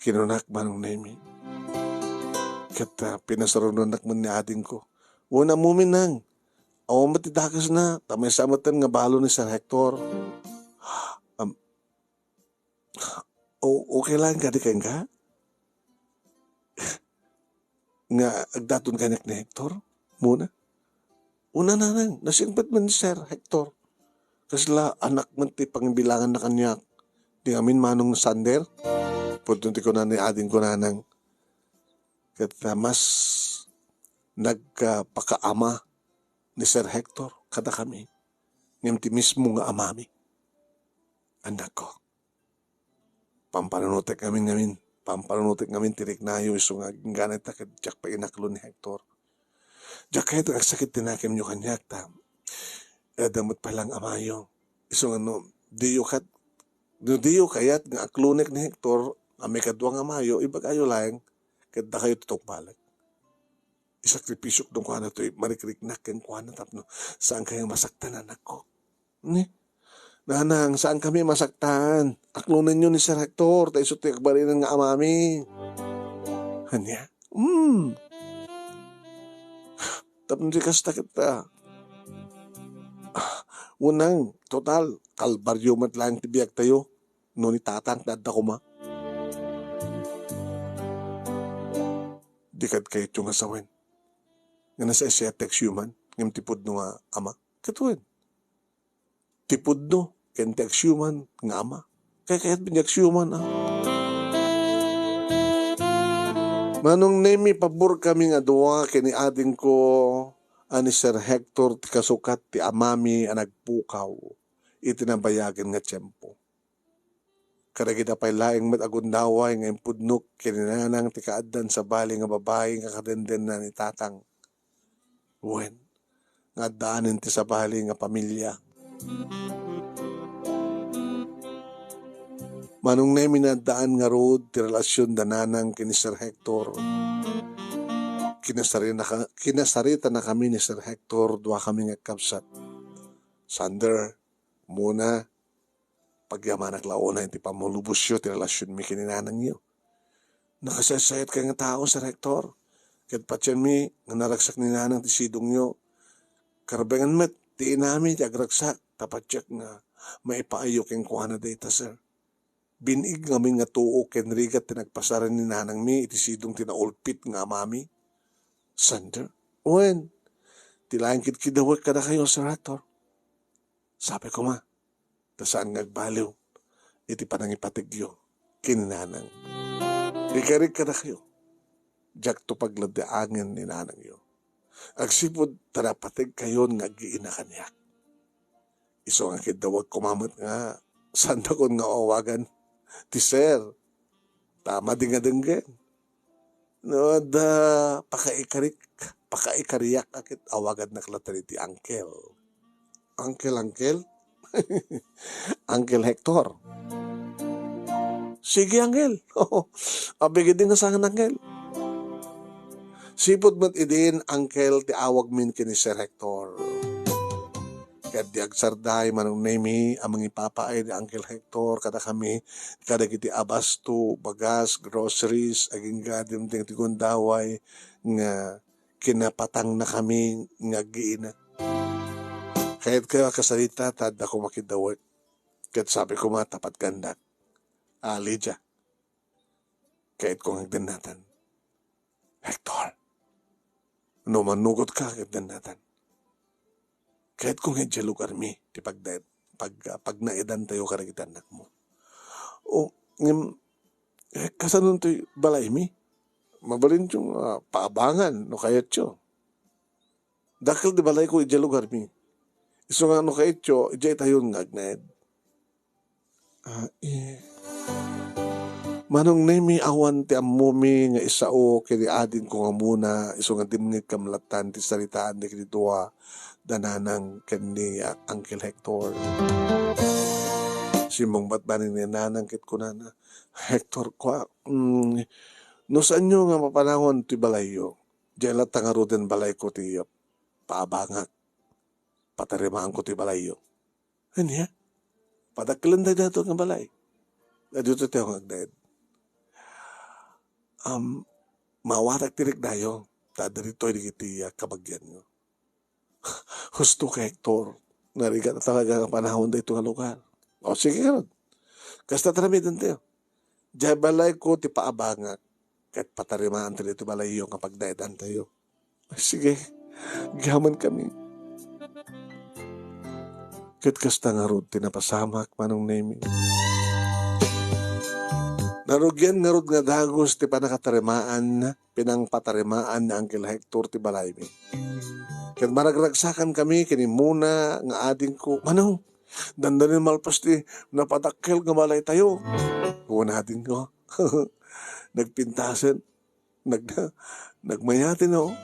Kinunak, Manong Nemi. Ket, ah, pinasarunonnak met ni adingko. Wen, ammomin, Nang. Awan met ti dakesna, ta maysa metten nga balo ni Sir Hector. Am, o-, okay lang kadi kenka? Nga agdaton kaniak ni Hector, Mona? Una, Nanang, nasingpet met ni Sir Hector. Kasla anak met ti pangibilanganna kaniak. Di ngamin, Manong Sander? Pudno ti kuna ni adingko, Nanang. Ket, ah, mas nagpakaama ni Sir Hector kadakami, ngem ti mismo nga amami. Annakko, pampanunotek ngamin, ngamin, pampanunotek ngamin ti riknayo, isu nga agingga dayta ket diak pay inaklo ni Hector. Diak kayat nga agsakit ti nakemyo kaniak, ta adda met pay laeng amayo. Isu nga no, diyo kat-, no diyo kayat nga aklonek ni Hector a maikadua nga amayo, ibagayo laeng ket dakayo ti tungpalek. Isakripisiok no kuana toy marikriknak kenkuana tapno saan kayo masaktan, anakko. Ni? Nanang, saan kami masaktan? Aklonenyo ni Sir Hector, ta isu ti agbalinen nga amami. Ania? Hmm. Tapno di kasta ket, ah, wenang, total, kalbaryo met laeng ti biagtayo. No ni Tatang, adda koma. Di kad kayatyo nga sawen nga nasaysayat ti agsiuman, ngem ti pudno nga ama. Ket wen, ti pudno ken ti agsiuman nga ama. Kay kayat met ti agsiuman, ah. Manong Nemi, pabor kami nga dua ken ni adingko a ni Sir Hector ti kasukat ti amami a nagpukaw iti nabayagen nga tiempo. Kadagita pay laeng met a gundaway nga impudnok ken ni Nanang ti kaaddan sabali nga babai nga kadendena ni Tatang. Wen, nga addaanen ti sabali nga pamilya. Manong Nemi, naaddaan ngarud ti relasion da Nanang ken ni Sir Hector. Kinasarina-, kinasaritanakami ni Sir Hector, dua kami nga kabsat. Sander, Mona, pagyamanak la unay ti pammulubosyo ti relasionmi ken ni nanangyo. Nakasaysayat kay nga tao, Sir Hector. Ket patienmi nga naragsak ni nanang ti sidongyo. Karbengan met ti inami ti agragsak, ta patiek nga maipaayyo kenkuana dayta, sir. Bin-ig ngamin nga tuo ken rigat ti nagpasaran ni nanangmi iti sidong ti naulpit nga amami. Sander, wen, ti laeng kitkidawek kadakayo, Sir Hector. Sapay koma, ta saan nga agbaliw iti panangipategyo ken ni nanang. Ikarik kadakayo, diakto pagladdiangen ni nanangyo. Agsipud ta napategkayon nga aggiina kaniak. Isu nga kiddawek koma met nga saandakon nga awagan ti sir, ta madingadenggen. No adda pakaikarik-, pakaikariak a ket awagannak latta iti uncle. Uncle, uncle? Uncle Hector. Sige, uncle. Abig idi nga saan, uncle. Sipud met idin, uncle, ti awagmin ken ni Sir Hector. Ket di agsarday, Manong Nemi, a mangipapaay di Uncle Hector kadakami kadagiti abasto, bagas, groceries, agingga dimteng ti gundaway nga kinapatangnakami nga aggiina. Kayatkayo a kasarita ta adda koma kiddawek. Ket sabi koma, tapat kandak, a Lydia, kayatko nga agdennatan. Hector, no manugotka, agdennatan. Kayatko nga idiay lugarmi ti pagda-, pag-, pagnaedantayo kadagiti annakmo. O, ngem, eh, kasano toy balaymi? Mabalinyo nga paabangan no kayatyo. Dakkel ti balayko idiay lugarmi. Isu nga no kayatyo, idiay tayon nga agnaed. Ah, eh. Manong Nemi, awan ti ammomi nga isao ken ni adingko nga Mona, isu nga dimngegkam lattan ti saritaan dagiti dua da nanang ken ni, ah, Uncle Hector. Simmungbat manen ni nanang ket kunana, "Hector, kua, mm, no saanyo nga mapanangon ti balayyo, diay latta ngaruden balayko ti paabangak. Patarimaanko ti balayyo." Ania? Padakkelen dayta nga balay. Daytoy ti nga agnaed. Am, maawatak ti riknayo, ta adda ditoy dagiti, ah, kabagianyo. Husto ka, Hector. Narigat talaga nga panahon daytoy nga lugar. O, sige, ngarud. Kasta, taramidentayo. Diay balayko ti paabangak, ket patarimaantayo ti balayyo nga pagnaedantayo. Ay, sige, agyamankami. Ket kasta ngarud ti napasamak, Manong Nemi. Narugian ngarud nga dagus ti pannakatarimaan, pinangpatarimaan ni Uncle Hector ti balaymi. Ket maragragsakankami ken ni Mona nga adingko, "Manong, dandanin malpas ti napadakkel nga balaytayo." Wen adingko. Nagpintasen. Nag-, nagmayaten, oh.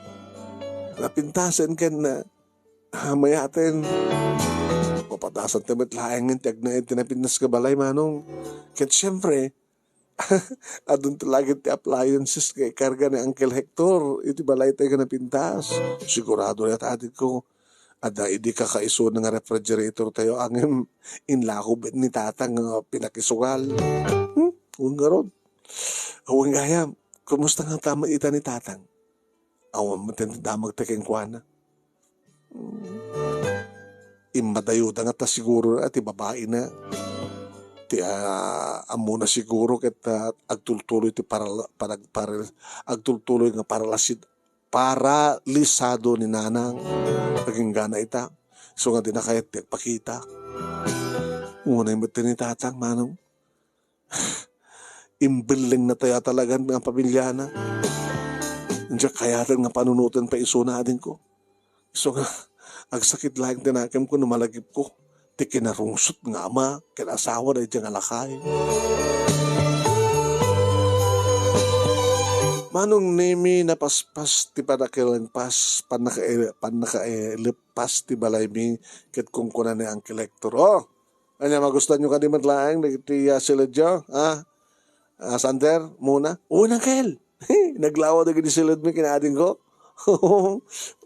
Napintasen ken, ah, mayaten. Papatasan ti met laeng ti agnaed ti napintas nga balay, Manong. Ket siempre, adun ti lagi ti appliances nga ikarga ni Uncle Hector iti balaytayo nga napintas. Sigurado ket adingko, adda idi kakaisuna nga refrigeratortayo, ngem inlako met ni Tatang nga pinakisugal. Hmm? Wen ngarud. Wen gayam, kumusta ngata met ita ni Tatang? Awan met ti damagta kenkuana. Hmm. Immadayuda ngata siguro ti babaina. Ti, ah, ammona siguro ket, ah, agtultuloy ti paral-, parag-, paral-, agtultuloy nga paralasid-, paralisado ni Nanang. Agingga ita. Isu nga dina kayat ti agpakita. Unay met ti ni Tatang, Manong. Imbellengna tayo talaga nga pamilyana. Diak kayaten nga panunoten pay isuna, adingko. Isu nga, agsakit laeng ti nakemko no malagipko ti kinarungsot nga ama ken asawa daydiay nga lakay. Manong Nemi, napaspas ti pannakilengpas, pannakae-, pannakaelepas ti balaymi ket kunkuna ni Uncle Hector, "Oh, ania, magustuanyo kadi met laeng dagiti, ah, siledyo, ah? Ah, Sander, Mona?" "Wen, Uncle." Naglawa dagiti siledmi ken adingko.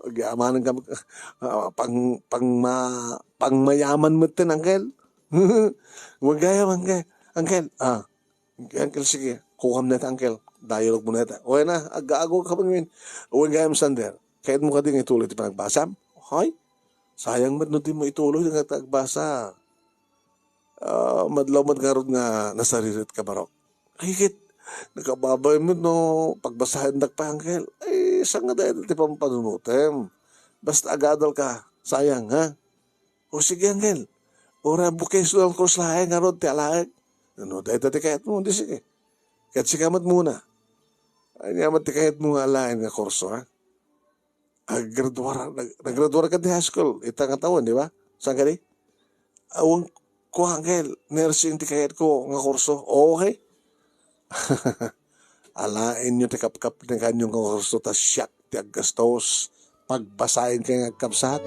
Agyamanen kami, ah, pang-, pangma-, pangmayaman metten, Uncle. Wen gayam, Uncle. Uncle, ah, Uncle, sige, kuam neta, Uncle. Dialogue mo neta. Wen a, agago ka pagmin. Wen gayam, Sander. Kayatmo kadi nga ituloy ti panagbasam? Hay, sayang met no dimo ituloy nga agbasa. Ah, madlaw met ngarud nga nasaririt ka, Barok. Ay, ket, nakababay met no pagbasaendak pay, Uncle. Ay, saan nga dayta ti pampanunotem? Basta agadal ka, sayang, ha? O sige, Uncle. Uray vocational course laeng ngarud ti alaek. No dayta ti kayatmo, di sige. Ket sika met Mona. Ania met ti kayatmo nga alaen nga kurso, ha? Aggraduar, nag-, naggraduar ka ti high school, ita nga tawen, di ba? Saan kadi? Awan ko, Uncle, nursing ti kayatko nga kurso. Okay. Alaenyo ti kapkapnekanyo nga kurso ta siak ti aggastos. Pagbasaenkayo nga agkabsat.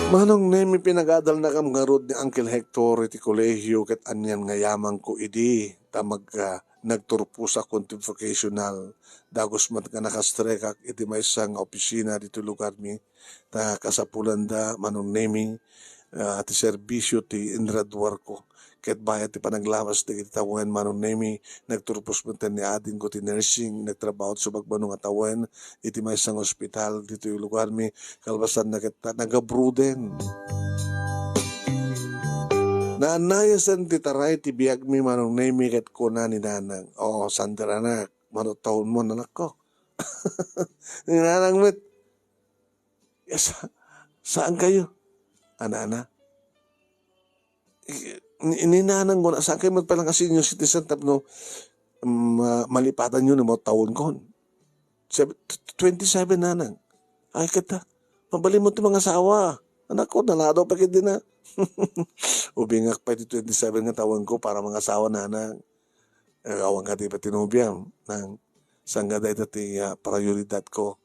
Manong Nemi, pinagadalnakam ngarud ni Uncle Hector iti kolehio ket anian nga yamangko idi ta mag-, ah, nagturposak ti vocational. Dagus met nga nakastrekak iti maysa nga opisina ditoy lugarmi. Ta kasapulanda, Manong Nemi, ah, ti serbisio ti inraduarko. Ket bayat ti panaglawas dagiti tawen, Manong Nemi, nagturpos met ni adingko ti nursing, nagtrabaho ti subagmano nga tawen iti maysa nga ospital ditoy lugarmi, kalpasanna ket ta-, nagabruden. Naannayasen ti taray ti biagmi, Manong Nemi, ket kuna ni Nanang, "O, Sander, anak, mano tawenmo, anakko?" Ni Nanang met, "Sa-, saan kayo?" Ana, ana. Ni, ni Nanang kuna, "Saan kayo met pala nga senior citizen tapno, mm, ah, malipatanyo ni mano tawenkon?" Sabi, "Tw-, twenty-seven, Nanang." "Ay, kata, mabalinmo ti mangasawa. Anakko, naladaw pa ketdi na." Ubingak pay ti twenty-seven nga tawenko para mangasawa, Nanang. Eh, awan kadi pay ti nobiam, Nang. Saan nga dayta ti, ah, prioridadko.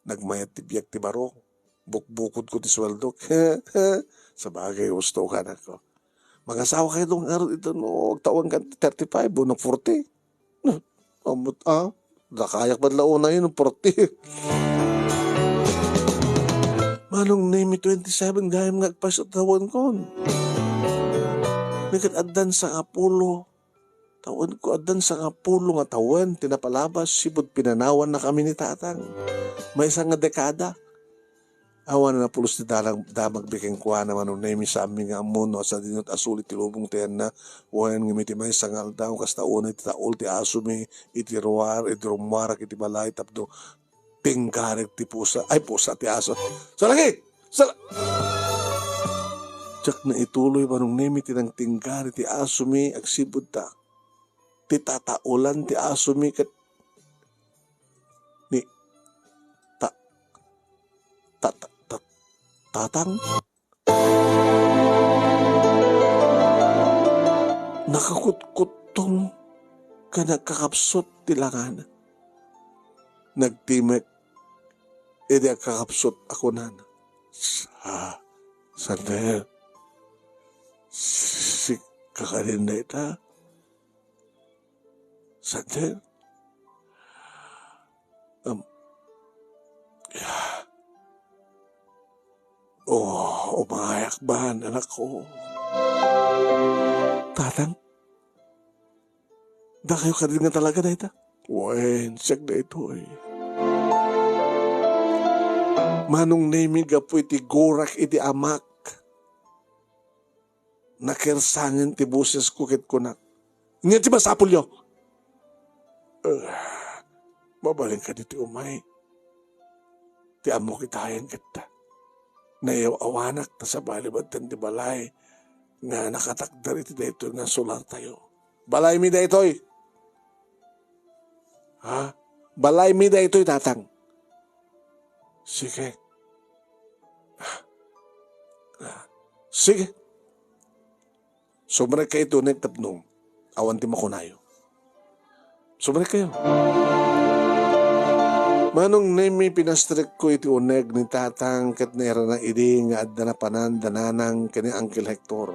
Nagmayat ti biag ti baro. Bukbukodko ti sueldok. Sabagay, husto ka, anakko. Mangasawa kayo ngarud ita no agtawenkan ti thirty-five wenno forty. Hmm, ammot, ah, dakayak met la unay no forty. Manong Nemi, twenty-seven gayam nga agpayso ti tawenkon. Ket addan sangapulo. Tawenko, addan sangapulo nga tawen ti napalabas sipud pinanawannakami ni Tatang. Maysa nga dekada. Awan a napulos ti dalang-, damagmi kenkuana, Manong Nemi, saanmi nga ammo no sadino ti asuli ti lubong ti ayanna, wen ngem iti maysa nga aldaw, kasta unay ti taul ti asomi iti ruar, idi rummuarak iti balay tapno tinggarek ti pusa, ay, pusa ti aso. Salaki! Sal-, Diak naituloy, Manong Nemi, ti nangtinggari ti asomi agsipud ta ti tataulan ti asomi ket ni, Tat-, tat-, Tatang? Nakakutkuttom ken nagkakapsut ti langana. Nagtimek idi agkakapsut a kunana, "Sa-, Sander, sika kadin dayta? Sander?" Am, ya. Oh, umayak man, anakko. Tatang, dakayo kadin nga talaga dayta? Wen, siak daytoy. Manong Nemi, gapu iti gurak iti amak, nakersangen ti bosesko ket kunak, "Ania ti masapulyo?" "Ah, mabalin kadi ti umay? Ti ammok itayen ket naiyaw-awanak ta sabali met ti balay nga nakatakder iti daytoy nga solartayo." "Balaymi daytoy!" "Ha? Balaymi daytoy, Tatang." "Sige. Ah, ah, sige. Sumrekkayo iti uneg tapno awan ti makunayo. Sumrekkayo." Manong Nemi, pinastrekko iti uneg ni Tatang ket nairana idi nga adda napanan da Nanang ken ni Uncle Hector.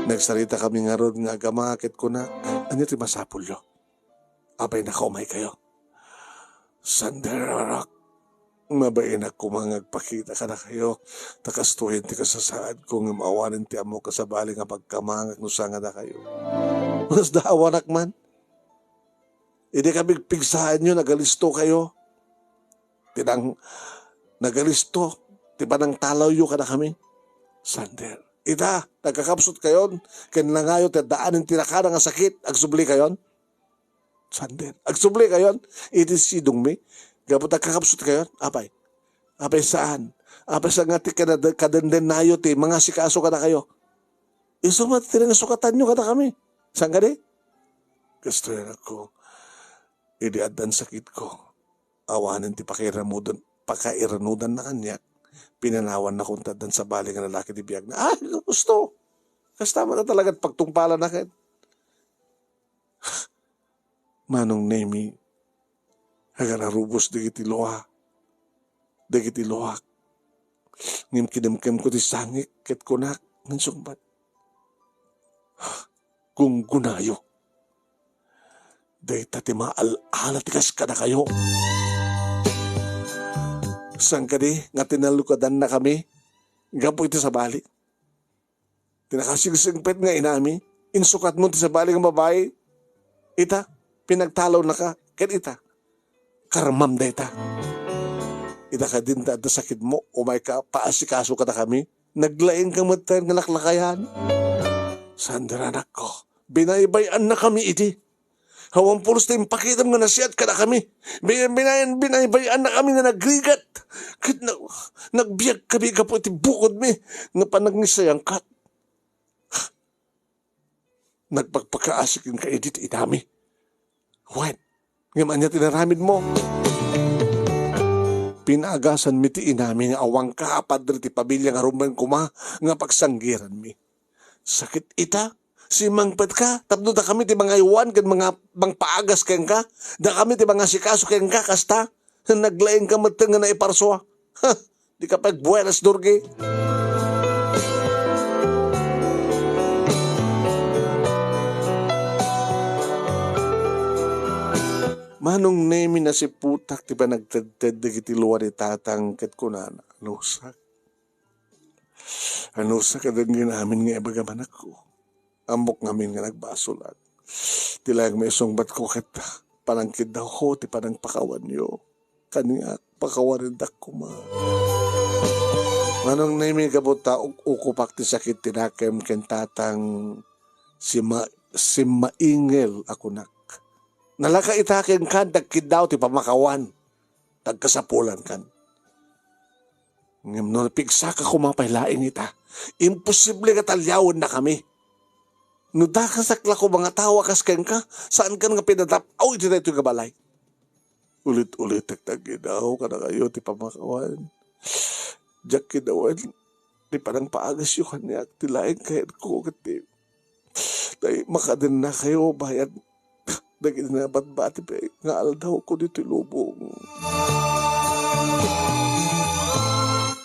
Nagsaritakami ngarud nga agama ket kunak, "Ania ti masapulyo?" "Apay, nakaumay kayo?" "Sander, anak, mabainak koma nga agpakita kadakayo, ta kastoyen ti kasasaadko ngem awanen ti ammok a sabali nga pagkamangak no saan kadakayo. Kasda awanak man. Idi kapigpigsaanyo, nagalisto kayo. Ti nang-, nagalisto ti panangtalawyo kadakami. Sander, ita, nagkakapsut kayon, ken nangayo ti addaanen ti nakada nga sakit, agsubli kayon." "Sander, agsubli kayon iti sidongmi gapu ta agkakapsut kayon? Apay? Apay saan? Apay saan nga ti kada-, kadendennayo ti mangasikaso kadakayo? Isu met ti nangisakanyo kadakami. Saan kadi?" "Kastoy, anakko, idi addan sakitko, awanen ti pakairamuden-, pakairanudanna kaniak. Pinanawannakon ta addan sabali nga lalaki ti biagna." "Ay, gusto! Kasta met a talaga ti pagtungpalanna ket." Manong Nemi, agararubos dagiti lua, dagiti luak. Ngem kinimkemko ti sangik ket kunak, "Ngem sungbat, gunggonayo. Dayta ti maal-ala ti kas kadakayo. Saan kadi nga tinalukadannakami gapu iti sabali? Ti nakasingsingpet nga inami, insukatmo ti sabali nga babai. Ita, pinagtalawnaka, ken ita, karmam dayta. Ita, kadin ta adda sakitmo, umayka paasikaso kadakami. Naglaingka metten nga laklakayan." "Sander, anakko, binaybay-annakami idi. Awan pulos ti impakitam nga nasayaat kadakami. Bin-, binayan-, binaybay-annakami nga nagrigat. Ket na-, nagbiagkami gapu iti bukodmi nga panagnisayangkat. Nagpakpakaasik kenka idi ti inami. Wen, ngem ania ti inaramidmo? Pinaagasanmi ti inami nga awanka a padre ti pamilia nga rumbeng koma nga pagsanggiranmi. Sakit ita, simmangpetka tapno dakami ti mangaywan ken manga-, mangpaagas kenka, dakami ti mangasikaso kenka, kasta? Naglaingka metten nga naiparsua. Ha! Dika pay agbuenas, Durgi. Manong Nemi, nasiputak ti panagtedted dagiti lua ni Tatang ket kunana, "Anusak. Anusak a denggen amin nga ibagam, anakko. Ammok ngamin nga nagbasolak. Ti laeng maisungbatko ket panangkiddawko ti panangpakawanyo kaniak, pakawanendak koma." Manong Nemi, gapu ta uk-ukupak ti sakit ti nakem ken Tatang, simma-, simmaingel a kunak, "Nalaka ita kenka, nagkiddaw ti pamakawan. Tagkasapulankan. Ngem no napigsaka koma pay laeng ita, imposible nga taliawennakami. No dakasak la koma nga tao a kas kenka, saankan nga pinadap-aw iti daytoy nga balay." Ulit-ulitek nga aginaw kadakayo ti pamakawan. Diak kinawen ti panangpaagasyo kaniak, ti laeng kayatko ket ti, ti makadennakayo bayat dagiti nabatbati pay nga aldawko ditoy lubong.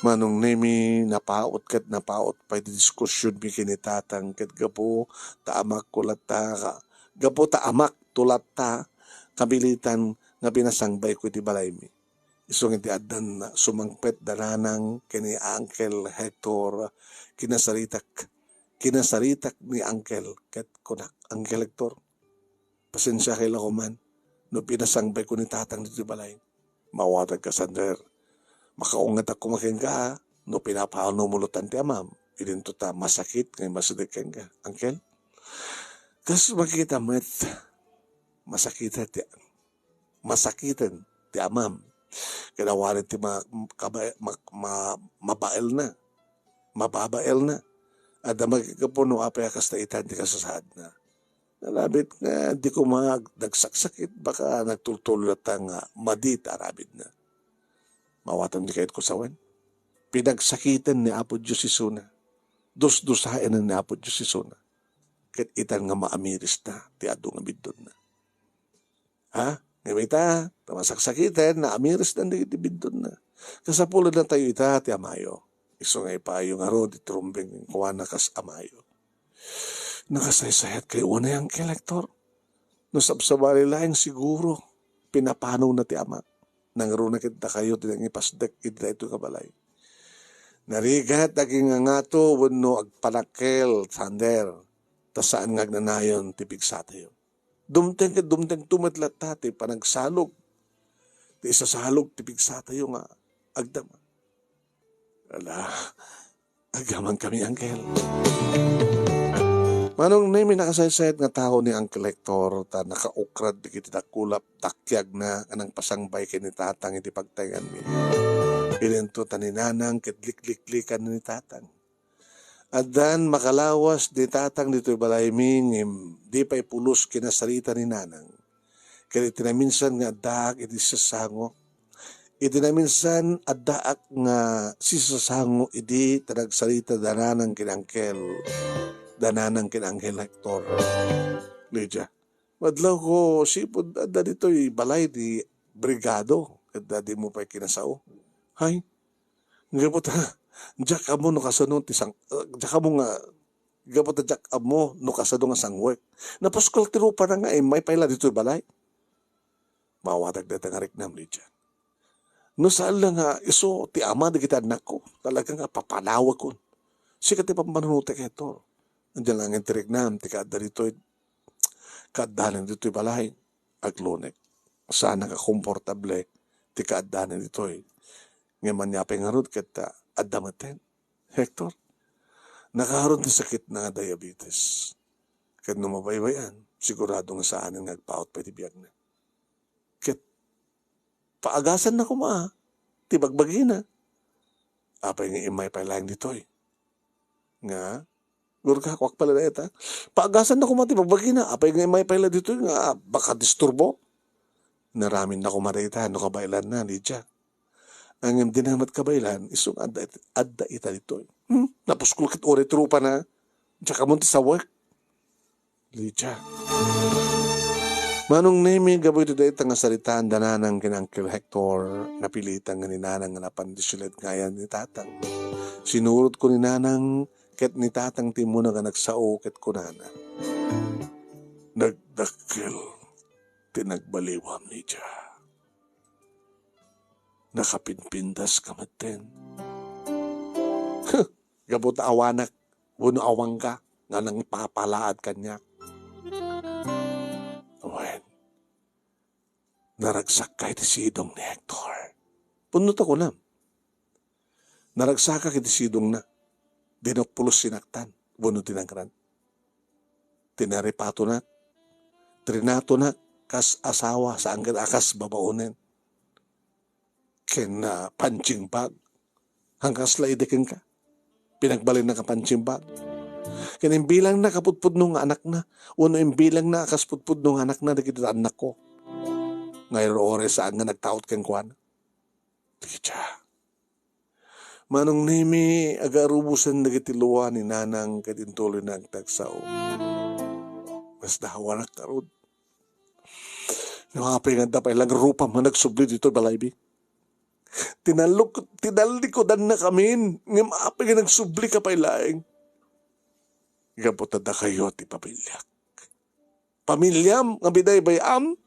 Manong Nemi, napaut ket napaut pay ti diskusionmi ken ni Tatang ket gapu ta amakto latta ka, gapu ta amakto latta, kamilitan nga pinasangbayko iti balaymi. Isu nga iti addan sumangpet da Nanang ken ni Uncle Hector, kinasaritak, kinasaritak ni Uncle ket kunak, "Uncle Hector, pasensiakay la koman no pinasangbayko ni Tatang ditoy balay. Mawatagka, Sander. Makaungetak koma kenka no pinapanumo latta ti amam. Idinto ta masakit nga imasideg kenka, Uncle." Kas makita met, masakit ti masakiten ti amam. Ket awan ti ma-, kaba-, ma-, ma-, mabaelna, mababaelna. Adda makikapuno apay a kasta itan ti kasasaadna. Aramid nga di koma nagsaksakit, baka nagtultuloy latta nga madi ti aramidna. Mawatam ti kayatko sawen. Pinagsakiten ni Apo Dios isuna. Dusdusaen ni Apo Dios isuna. Ket itan nga maamirista ti adu nga biddutna. Ha? Ngem ita, ta masaksakiten, naamirisdan dagiti biddutna. Kasapulanna tayo ita ti amayo. Isu nga ipayo ngarud ti rumbeng kenkuana kas amayo. Nakasaysayat kayo unay, Uncle Hector? No sabsabali laeng siguro, pinapanona ti ama. Nangruna ket dakayo ti nangipasdek iti daytoy nga balay. Narigat dagiti ngangato wenno agpanakkel, Sander, ta saan nga agnanayon ti pigsatayo. Dumteng ket dumtengto met latta ti panagsalog, ti isasalog ti pigsatayo nga agdama. Ala, agyaman kami, Uncle. Manong Nemi, nakasaysayat nga tao ni Uncle Hector, ta nakaukrad dagiti dakulap dakiagna nga nangpasangbay ken ni Tatang iti pagtaenganmi. Idinto ta ni Nanang ket likliklikan ni Tatang. Addan makalawas ni Tatang ditoy balaymi, ngem di pay pulos kinasarita ni Nanang. Ket iti naminsan nga addaak iti sasango, iti naminsan addaak nga sisasango idi ta nagsarita da Nanang ken Uncle, da Nanang ken Uncle Hector. Lydia, madlawko sipud adda ditoy balay ni Brigado, ket dimo pay kinasao. Hay, gapu ta diak ammo no kasano ti sang-, diak ammo nga, gapu ta diak ammo no kasano nga sangwek. Napuskol ti rupana nga immay pay la ditoy balay. Mawatag dayta nga riknam, Lydia. No saan la nga isu ti ama dagiti annakko, talaga nga papanawekon. Sika ti pampanunotek, Hector. Adda laeng ti riknam ti kaadda ditoy, kaaddanan ditoy balay. Aglunek. Saanak a komportable ti kaaddanan ditoy. Ngem ania pay ngarud ket, ah, adda metten, Hector. Nakaharun ti sakitna nga diabetes. Ket no mabaybay-an, sigurado nga saanen nga agpaut pay ti biagna. Ket paagasanna koma ti bagbagina. Apay nga immay pay laeng ditoy? Nga, gurgakuak pala dayta. Paagasanna koma ti bagbagina. Apay nga immay pay la ditoy nga baka disturbo? Naraminna koma dayta no kabaelanna, Lydia. Ngem dina met kabaelan, isu nga adda, adda ita ditoy. Hmm? Napuskol ket uray ti rupana. Diak ammo ti sawek. Lydia. Manong Nemi, gapu iti dayta nga saritaan da Nanang ken Uncle Hector, napilitan nga ni Nanang nga napan ti silet nga ayan ni Tatang. Sinurotko ni Nanang ket ni Tatang ti immuna nga nagsao ket kunana, "Nagdakkel ti nagbaliwam, Lydia. Nakapinpindaska metten." Gapu ta awanak wenno awanka nga nangipapalaad kaniak. Wen, naragsakka iti sidong ni Hector. Pudno ta kunam. Naragsakak iti sidongna. Dinok pulos sinaktan wenno dinangran. Tinaripatonak. Trinatonak kas asawa, saan ket a kas babaonen. Ken, ah, punching bag. Haan kasla idi kenka. Pinagbalinnak a punching bag. Ken imbilangnak a pudpudno nga anakna, wenno imbilangna a kas pudpudno nga anakna dagiti annakko. Nga iro oras saan nga nagtaud kenkuana. Ti siak. Manong Nemi, agarubosen dagiti lua ni Nanang ket intuloyna agtagsao. Masdawanak ngarud. No apay nga adda pay laeng rupam nga nagsubli ditoy balaymi. Tinalok-, tinallikudannakamin, ngem apay nga nagsublika pay laeng. Gapu ta dakayo ti pamiliak. Pamiliam nga binaybay-am.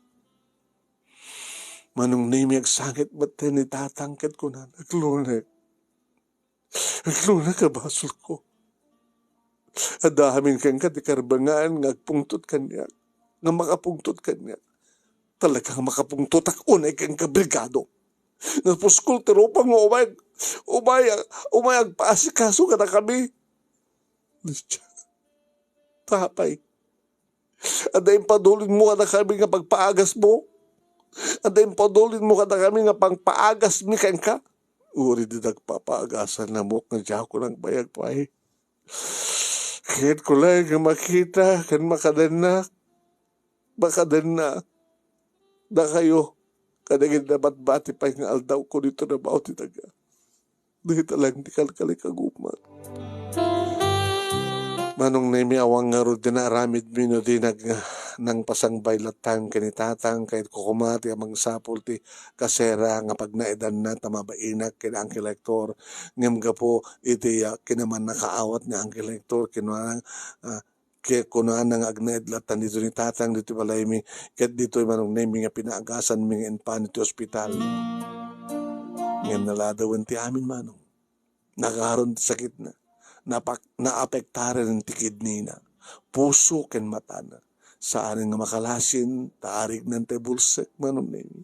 Manong Nemi, agsangit met ni Tatang ket kunana, "Aglunek. Aglunek a basolko. Adda amin kenka ti karbengan nga agpungtot kaniak, nga makapungtot kaniak. Talaga nga makapungtotak unay kenka, Brigado. Napuskol ti rupam nga umay, umay, umay agpaasikaso kadakami." Tapay. Adda impadulinmo kadakami nga pagpaagasmo? Adda impadulinmo kadakami nga pagpaagasmi kenka? Uray di nagpapaagasan namok nga diakon nagbayag pay. Kayatko laeng nga makita ken makadennak, makadennak dakayo kadagiti nabatbati pay nga aldawko ditoy trabaho ti daga. Dayta laeng ti kalkalikagumon. Manong Nemi, awan ngarud ti naaramidmi no di nag-, nangpasangbay latta ken ni Tatang, kayatko koma ti mangsapul ti kasera nga pagnaedanna ta mabainak ken Uncle Hector. Ngem gapu iti, ah, kinamannakaawat ni Uncle Hector, kinuna, ah, Ket kunana nga agnaed latta ditoy ni Tatang ditoy balaymi, ket ditoy Manong Nemi nga pinaagasanmi nga impan iti ospital. Ngem naladawen ti amin, Manong. Nakaron ti sakitna. Napak-, naapektaren ti kidneyna, puso ken matana. Saanen nga makalasin, ta arignan ti bulsek, Manong Nemi.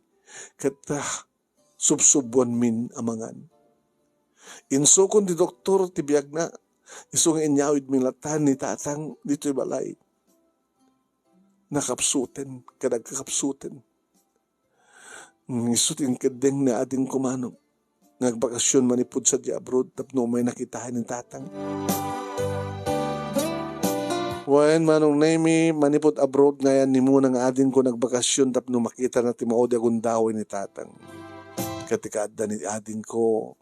Ket, ah, subsubuanmin a mangan. Insukon ti doktor ti biagna, isu nga inyawidmi latta ni Tatang ditoy balay. Nakapsuten, ket agkakapsuten. Isu ti inkeddeng ni adingko, Manong, nga agbakasyon manipud sadiay abroad tapno umayna kitaen ni Tatang. Wen, Manong Nemi, manipud abroad nga ayanna ni Muna nga adingko nga agbakasyon tapno makitana ti maudi a gundaway ni Tatang. Ket ti kaadda ni adingko,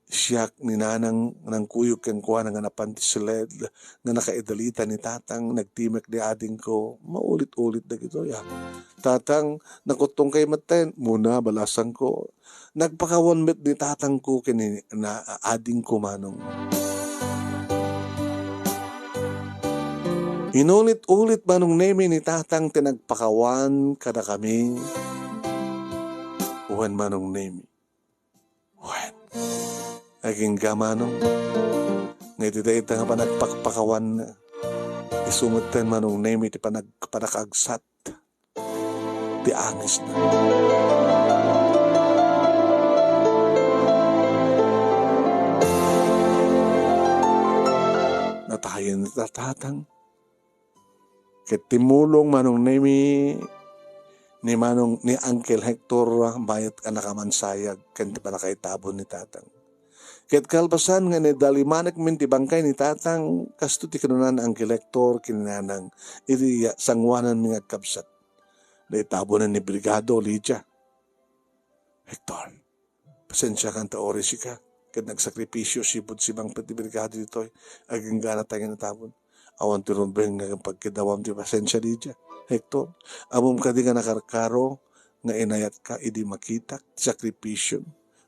siak ni Nanang nangkuyog kenkuana nga napan ti siled nga nakaidalita ni Tatang, nagtimek ni adingko, maulit-ulit dagitoy, ah. "Tatang, nakuttongkay metten." "Muna, balasangko." Nagpakawan met ni Tatangko ken ni na-, adingko, Manong. Inulit-ulit, Manong Nemi, ni Tatang ti nagpakawan kadakami. Wen, Manong Nemi. Wen. Agingga, Manong, nga iti dayta nga panagpakpakawan, isu metten, Manong Nemi, ti panag-, panakaagsat ti angisna. Natayen ni Tatang. Ket timmulong, Manong Nemi, ni Manong, ni Uncle Hector, mayat a nakamansayag ken ti pannakaitabon ni Tatang. Ket kalpasan nga inidalimanekmin ti bangkay ni Tatang, kastoy ti kinuna ni Uncle Hector ken ni Nanang iti sangoananmi nga agkabsat. Naitabonan ni Brigado, Lydia. "Hector, pasensiakan ta uray sika ket nagsakripisio sipud simangpet ti Brigado ditoy, agingga natayo nga natabon. Awan ti rumbeng nga pagkidawam ti pasensia, Lydia. Hector, ammom kadi nga nakarkaro nga inayatka idi makitak ti sakripisio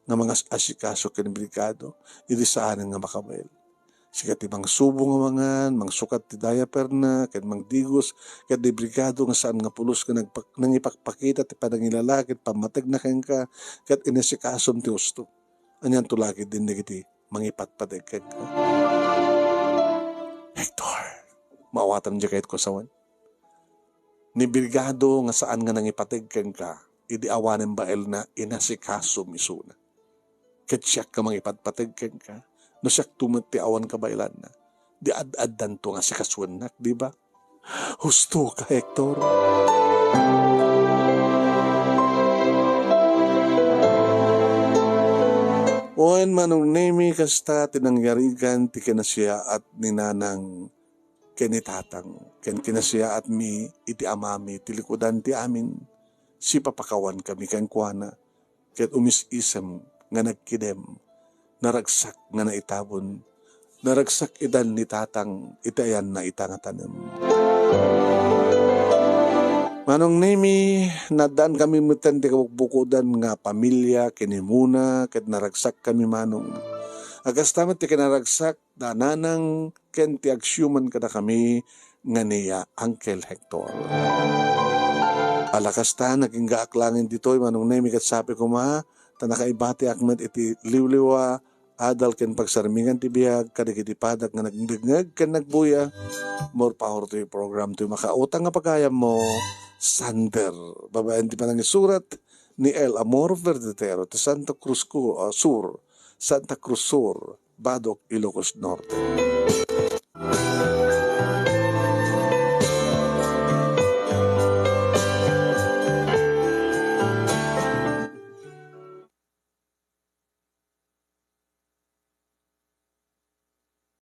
nga mangas-asikaso ken Brigado idi saanen nga makabael. Sika ti mangsubo nga mangan, mangsukat ti diaperna, ket mangdigos, ket ni Brigado nga saan nga pulos nga nagpak-, nangipakpakita ti panangilala ket pammategna kenka, ket inasikasom ti husto. Anianto la ketdin dagiti mangipatpateg kenka?" "Hector, maawatam diay kayatko a sawen. Ni Brigado nga saan nga nangipateg kenka, idi awanen baelna, inasikasom isuna. Ket siak nga mangipatpateg kenka, no siakto met ti awan kabaelanna, di ad-addanto nga asikasoennak, di ba?" "Husto ka, Hector." Wen, Manong Nemi, kasta ti nangyarigan ti kinasiaat ni Nanang ken ni Tatang, ken kinasiaatmi iti amami ti likudan ti amin. sipapakawankami kenkuana, ket umis-isem nga nagkidem, naragsak nga naitabon, naragsak idan ni Tatang iti ayanna ita nga tanem. Manong Nemi, naddaan kami metten ti kabukbukodan nga pamilia ken imuna, ket naragsak kami, Manong. A kasta met ti kinaragsak da Nanang ken ti agsiuman kadakami nga ni, ah, Uncle Hector. Ala kasta, naginggaak laeng ditoy, Manong Nemi, ket sapay koma ta nakaibatiak met iti liwliwa, adal ken pagsarmingan ti biag kadagiti padak nga nagdengngeg ken nagbuya. More power to your program, to makautang nga pagayammo, Sander. Babaen ti panangisurat ni El Amor Verdetero ti Santa Cruz Cu-, ah, Sur, Santa Cruz Sur, Badoc, Ilocos Norte.